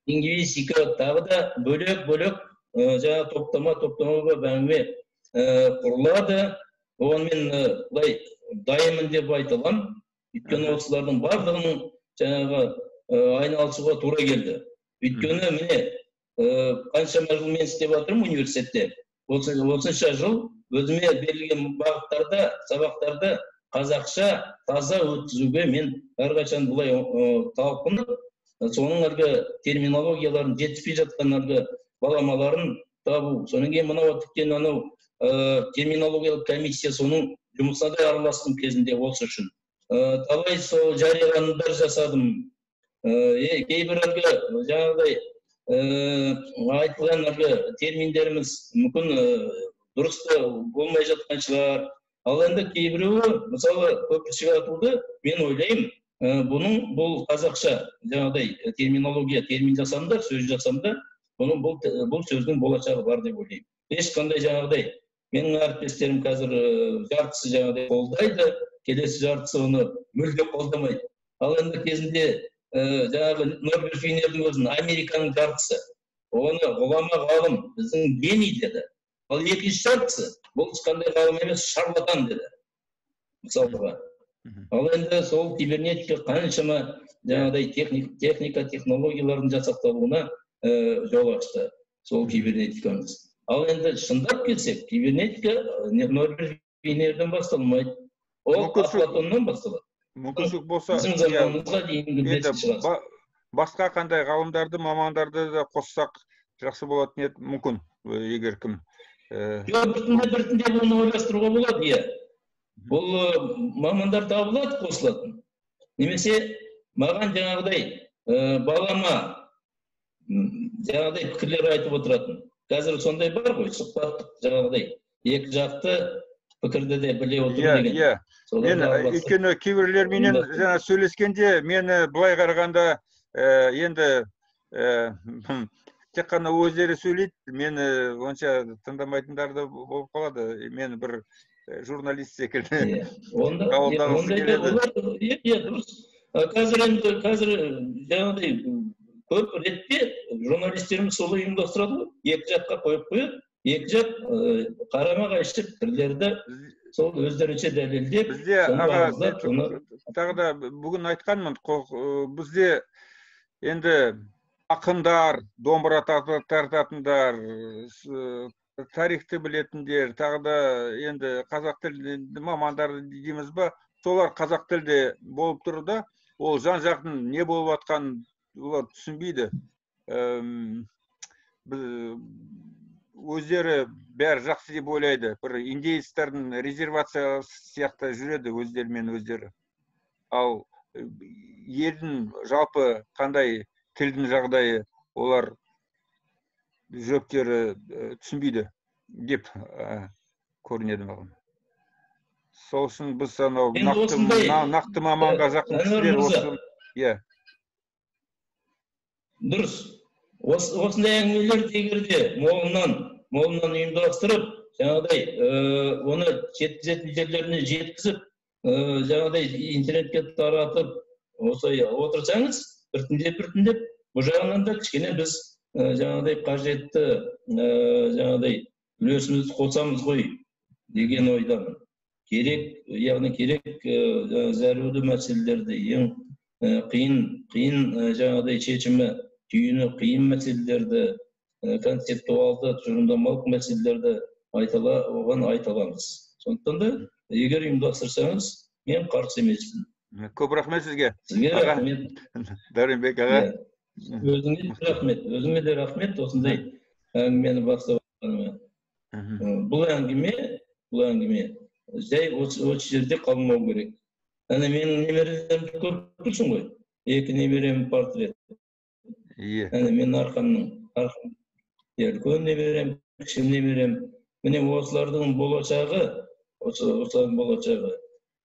Лингвистика тағы да бөлек-бөлек жаңағы топтама болып әңгіме құрылады. Оған мен былай дайынмын деп айта аламын. Өйткені осылардың барлығының жаңағы айналысуға тура келді. Өйткені міне қаншама жыл мен істеп жатырмын университетте. Осынша жыл өзіме берілген бағыттарда, сабақтарды қазақша таза өткізуге мен әрқашан былай талпынып, соның әлгі терминологияларын, жетіспей жатқан әлгі баламаларын табу. Содан кейін мынау тіптен анау терминологиялық комиссия соның жұмысына да араластым кезінде осы үшін. Талай сол жарияланымдар жасадым. Кейбір әлгі жаңағыдай айтылған әлгі терминдеріміз мүмкін дұрыс та болмай жатқан шығар. Ал енді кейбіреуі, мысалы, көпіршік атуды мен ойлаймын, бұның бұл қазақша жаңағыдай терминология, термин жасамда, сөз жасамда, бұның бұл сөздің болашағы бар деп ойлаймын. Ешқандай жаңағыдай Менің әріптестерім қазір жартысы жаңағыдай қолдайды, келесі жартысы оны мүлде қолдамайды. Ал енді кезінде жаңағы Норберт Винердің өзін Американың жартысы, оны ғұлама ғалым, біздің гений деді. Ал екінші жартысы, бұл ешқандай ғалым емес, шарлатан деді. Мысалға. Ал енді сол кибернетика қаншама жаңағыдай техника, технологиялардың жасақталуына жол ашты сол кибернетикамыз. Ал енді шындап келсек, кибернетика Норберт Винерден басталмайды. Ол Афлатоннан басталады. Мүмкіншілік болса, біздің заманымызға дейінгі бесінші ғасыр. Басқа қандай ғалымдарды, мамандарды да қоссақ жақсы болатын еді, мүмкін, егер кім. Жоқ, біртіндеп оны ойластыруға болады, иә. Бұл мамандар табылады, қосылатын. Немесе маған жаңағыдай балама жаңағыдай пікірлер айтып отыратын. Қазір сондай бар ғой, сұхбаттық жаңағыдай екі жақты пікірді де біле отыру деген. Иә. Мен өйткені кейбіреулерменен жаңа сөйлескенде мені былай қарағанда енді тек қана өздері сөйлейді, мені онша тыңдамайтындар да болып қалады. Мен бір журналист секілді қабылдағысы келеді. Иә, дұрыс. Қазір енді жаңағыдай көп ретте журналистеріміз солай ұйымдастырады ғой. Екі жаққа қойып қояды, екі жақ қарама-қайшы пікірлерді сол өздерінше дәлелдеп. Бізде аға, тағы да бүгін айтқанмын, бізде енді ақындар, домбыра тартатындар, тарихты білетіндер, тағы да енді қазақ тілді мамандар дейміз ба, солар қазақ тілде болып тұр да, ол жан-жақтың не болып жатқанын олар түсінбейді. Өздері бәрі жақсы деп ойлайды. Бір индейцтердің резервациясы сияқты жүреді өздерімен өздері. Ал елдің жалпы қандай тілдің жағдайы олар жүректері түсінбейді деп көрінеді маған. Сол үшін біз анау нақты маманға жақын кісілер осы. Иә. Дұрыс. Осындай әңгімелерді егер де молынан ұйымдастырып, жаңағыдай оны жеткізетін жерлеріне жеткізіп, жаңағыдай интернетке таратып, осылай отырсаңыз, біртіндеп бұл жағынан да кішкене біз жаңағыдай қажетті жаңағыдай үлесімізді қосамыз ғой деген ойдамын. Керек, яғни керек зәрулі мәселелерді, ең қиын жаңағыдай шешімі, түйіні қиын мәселелерді, концептуалды, тұжырымдамалық мәселелерді оған айта аламыз. Сондықтан да егер ұйымдастырсаңыз, мен қарсы емеспін. Көп рахмет сізге. Сізге рахмет. Дәуренбек аға. Өзіңе де рахмет. Өзіңе де рахмет осындай әңгімені бастап жатқаныма. Бұл әңгіме жай осы жерде қалмау керек. Әне менің немерелерімді көріп тұрсың ғой. Екі немерем портрет. Әне мен арқамның, үлкен немерем, кіші немерем. Міне осылардың болашағы, осылардың болашағы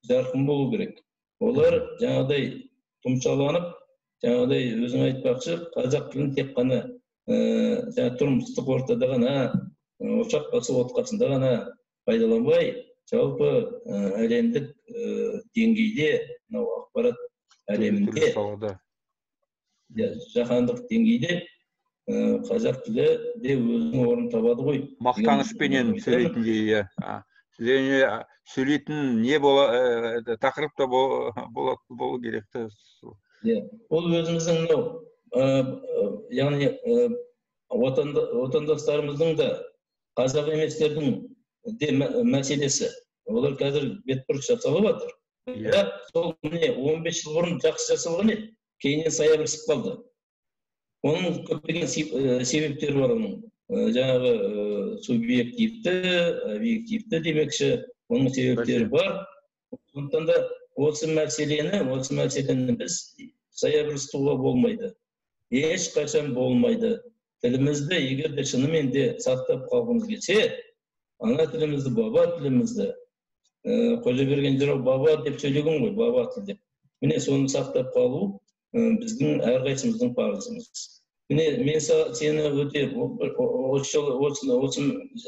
жарқын болу керек. Олар жаңағыдай тұмшаланып, жаңағыдай өзің айтпақшы, қазақ тілін тек қана жаңа тұрмыстық ортада ғана, ошақ басы отқасында ғана пайдаланбай, жалпы әлемдік деңгейде, мынау ақпарат әлемінде, жаһандық деңгейде қазақ тілі де өзінің орнын табады ғой. Мақтанышпенен сөйлейтіндей, иә. Және сөйлейтін не бола, тақырып та болу керек те. Ол өзіміздің мынау, яғни отандастарымыздың да, қазақ еместердің де мәселесі. Олар қазір бетбұрыс жасалып жатыр. Бірақ сол міне 15 жыл бұрын жақсы жасалған еді, кейіннен саябырсып қалды. Оның көптеген себептері бар оның. Жаңағы субъективті, объективті демекші, оның себептері бар. Сондықтан да осы мәселені біз саябырсытуға болмайды. Ешқашан болмайды. Тілімізді егер де шынымен де сақтап қалғымыз келсе, ана тілімізді, баба тілімізді, Қожаберген жырау баба деп сөйлеген ғой, баба тіл деп. Міне соны сақтап қалу біздің әрқайсымыздың парызымыз. Міне мен сені өте осы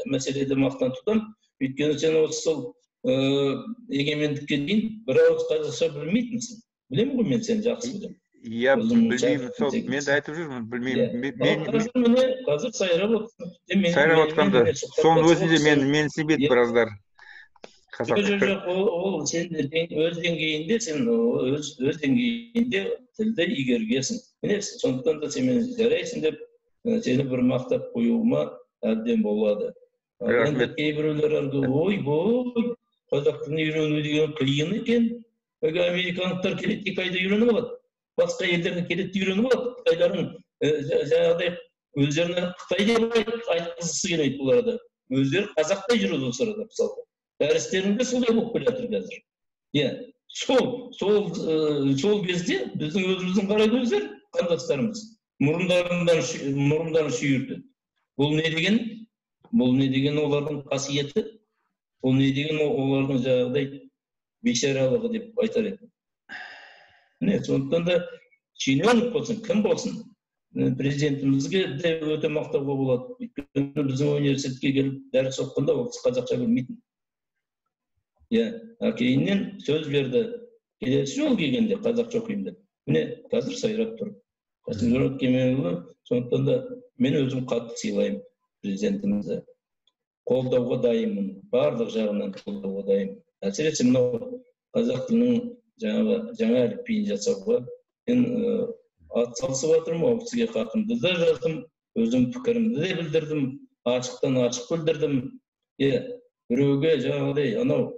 мәселеде мақтан тұтамын. Өйткені сен осы сол егемендікке дейін бір ауыз қазақша білмейтінсің. Білемін ғой, мен сені жақсы білемін. Иә, білмеймін, сол мен де айтып жүрмін, білмеймін. Мен міне қазір сайрап отырсың. Сайрап отқанда, соның өзінде мен менсінбейді біраздар. Жоқ, жоқ, ол сен өз деңгейінде, сен өз деңгейінде тілді игергенсің. Міне, сондықтан да сен мені жарайсың деп сені бір мақтап қоюыма әбден болады. Енді кейбіреулер әлгі ойбой, қазақ тілін үйрену деген қиын екен. Әлгі американдықтар келеді, 2 айда үйреніп алады. Басқа елдерден келеді, үйреніп алады. Қытайлардың жаңағыдай өздеріне қытай деп айтқызғысы келмейді бұл арада. Өздері қазақтай жүреді осы арада, мысалға. Дәрістерінде солай болып келе жатыр қазір. Иә, сол кезде біздің өзіміздің қара көздер, қандастарымыз мұрындарын шүйіртеді. Бұл не деген? Бұл не деген олардың қасиеті? Бұл не деген олардың жаңағыдай бейшаралығы деп айтар едім. Міне, сондықтан да шенеунік болсын, кім болсын, президентімізге де өте мақтауға болады. Өйткені біздің университетке келіп дәріс оқығанда ол кісі қазақша білмейтін. Иә, кейіннен сөз берді. Келесі жолы келгенде қазақша оқимын деп. Міне, қазір сайрап тұр. Қасым-Жомарт Кемелұлы, сондықтан да мен өзім қатты сыйлаймын президентімізді. Қолдауға дайынмын, барлық жағынан қолдауға дайынмын. Әсіресе мынау қазақ тілінің жаңа әліпбиін жасауға мен атсалысып жатырмын. Ол кісіге хатымды да жаздым, өзім пікірімді де білдірдім, ашықтан ашық білдірдім. Иә, біреуге жаңағыдай анау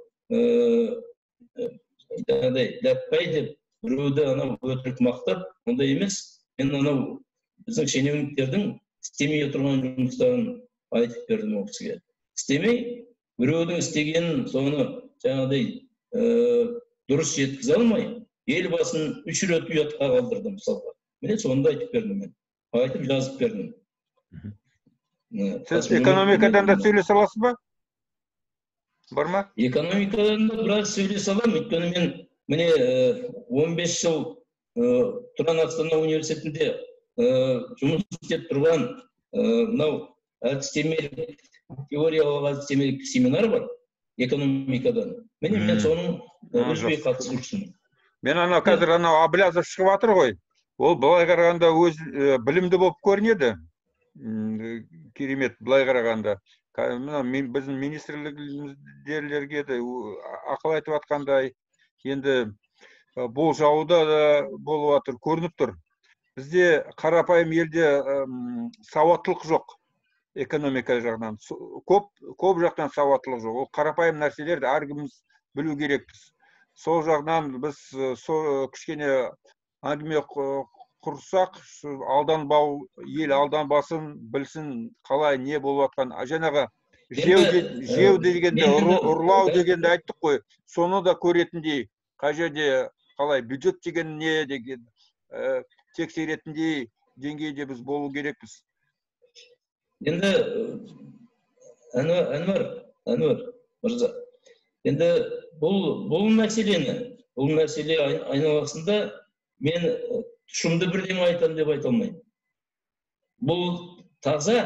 жаңағыдай ләппай деп біреуді анау өтірік мақтап, ондай емес. Мен анау біздің шенеуніктердің істемей отырған жұмыстарын айтып бердім ол кісіге. Істемей, біреудің істегенін соны жаңағыдай дұрыс жеткізе алмай, елбасын 3 рет ұятқа қалдырды мысалға. Міне, соны да айтып бердім мен. Айтып жазып бердім. Сіз экономикадан да сөйлесе аласыз ба? Бар ма? Экономикадан да біраз сөйлесе аламын. Өйткені мен міне 15 жыл Тұран Астана университетінде жұмыс істеп тұрған мынау әдістемелік, теориялық әдістемелік семинар бар экономикадан. Міне, мен соның үзбей қатысушысымын. Мен анау қазір анау Әблязов шығып жатыр ғой. Ол былай қарағанда өз білімді болып көрінеді. Керемет, былай қарағанда. Мына біздің министрліктерге де ақыл айтып жатқандай, енді болжауда да болып жатыр, көрініп тұр. Бізде қарапайым елде сауаттылық жоқ экономика жағынан. Көп жақтан сауаттылық жоқ. Ол қарапайым нәрселерді әркіміміз білу керекпіз. Сол жағынан біз кішкене әңгіме құрсақ, алданбау, ел алданбасын, білсін қалай не болып жатқан. Жаңағы жеу дегенде, ұрлау дегенде айттық қой, соны да көретіндей, қай жерде қалай бюджет деген не деген тексеретіндей деңгейде біз болу керекпіз. Енді Әнуар мырза, енді бұл мәселені, бұл мәселе айналасында мен тұшымды бірдеме айтамын деп айта алмаймын. Бұл таза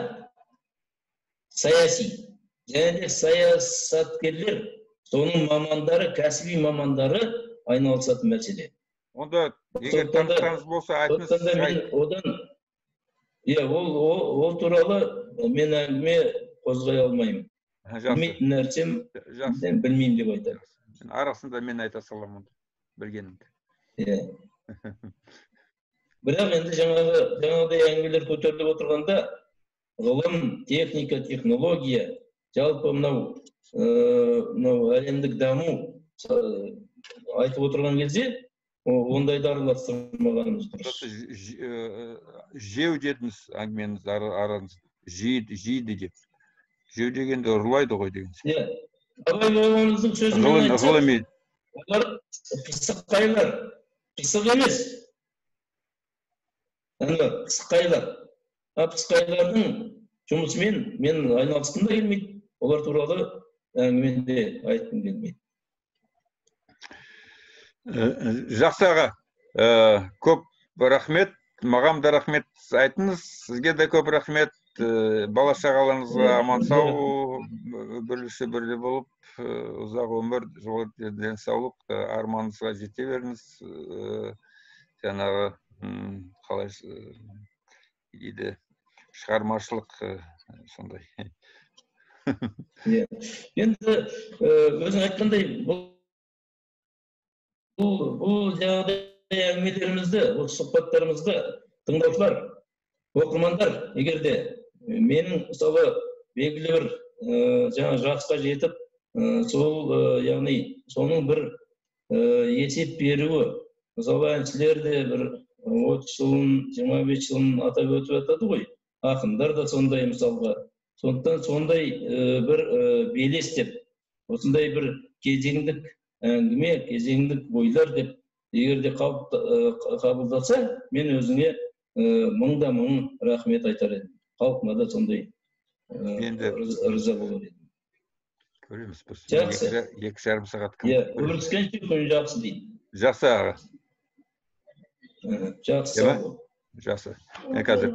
саяси және де саясаткерлер, соның мамандары, кәсіби мамандары айналысатын мәселе. Онда егер таныстарыңыз болса айтыңыз. Мен одан, иә, ол туралы мен әңгіме қозғай алмаймын. Білмейтін нәрсем, білмеймін деп айтамын. Арасында мен айта саламын онда, білгенімді. Иә. Бірақ енді жаңағыдай әңгімелер көтеріліп отырғанда ғылым, техника, технология, жалпы мынау әлемдік даму айтып отырған кезде ондайды араластырмағанымыз дұрыс. Жеу дедіңіз әңгімеңіз араңыз, жейді деп. Жеу дегенде ұрлайды ғой деген. Иә. Абай бабамыздың сөзімен айтсақ, олар пысықайлар, пысық емес. Пысықайлар. Пысықайлардың жұмысымен мен айналысқым да келмейді. Олар туралы әңгіме де айтқым келмейді. Жақсы аға, көп рахмет. Маған да рахмет айтыңыз, сізге де көп рахмет. Бала шағаларыңызға аман сау, бірлесе бірде болып, ұзақ өмір, зор денсаулық, арманыңызға жете беріңіз. Жаңағы қалай дейді, шығармашылық сондай. Иә. Енді өзің айтқандай, бұл жаңағыдай әңгімелерімізді, осы сұхбаттарымызды тыңдаушылар, оқырмандар, егер де менің, мысалы, белгілі бір жаңа жасқа жетіп, сол, яғни соның бір есеп беруі, мысалы, әншілер де бір 30 жылын, 25 жылын атап өтіп жатады ғой, ақындар да сондай, мысалға. Сондықтан сондай бір белес деп, осындай бір кезеңдік әңгіме, кезеңдік ойлар деп егер де қабылдаса, мен өзіңе мың да мың рахмет айтар едім. Халқыма да сондай Енді ырза болар едім. Көреміз біз. Жақсы. 2,5 сағат. Иә, көріскенше, күн жақсы дейді. Жақсы, аға. Жақсы. Жақсы. Мен қазір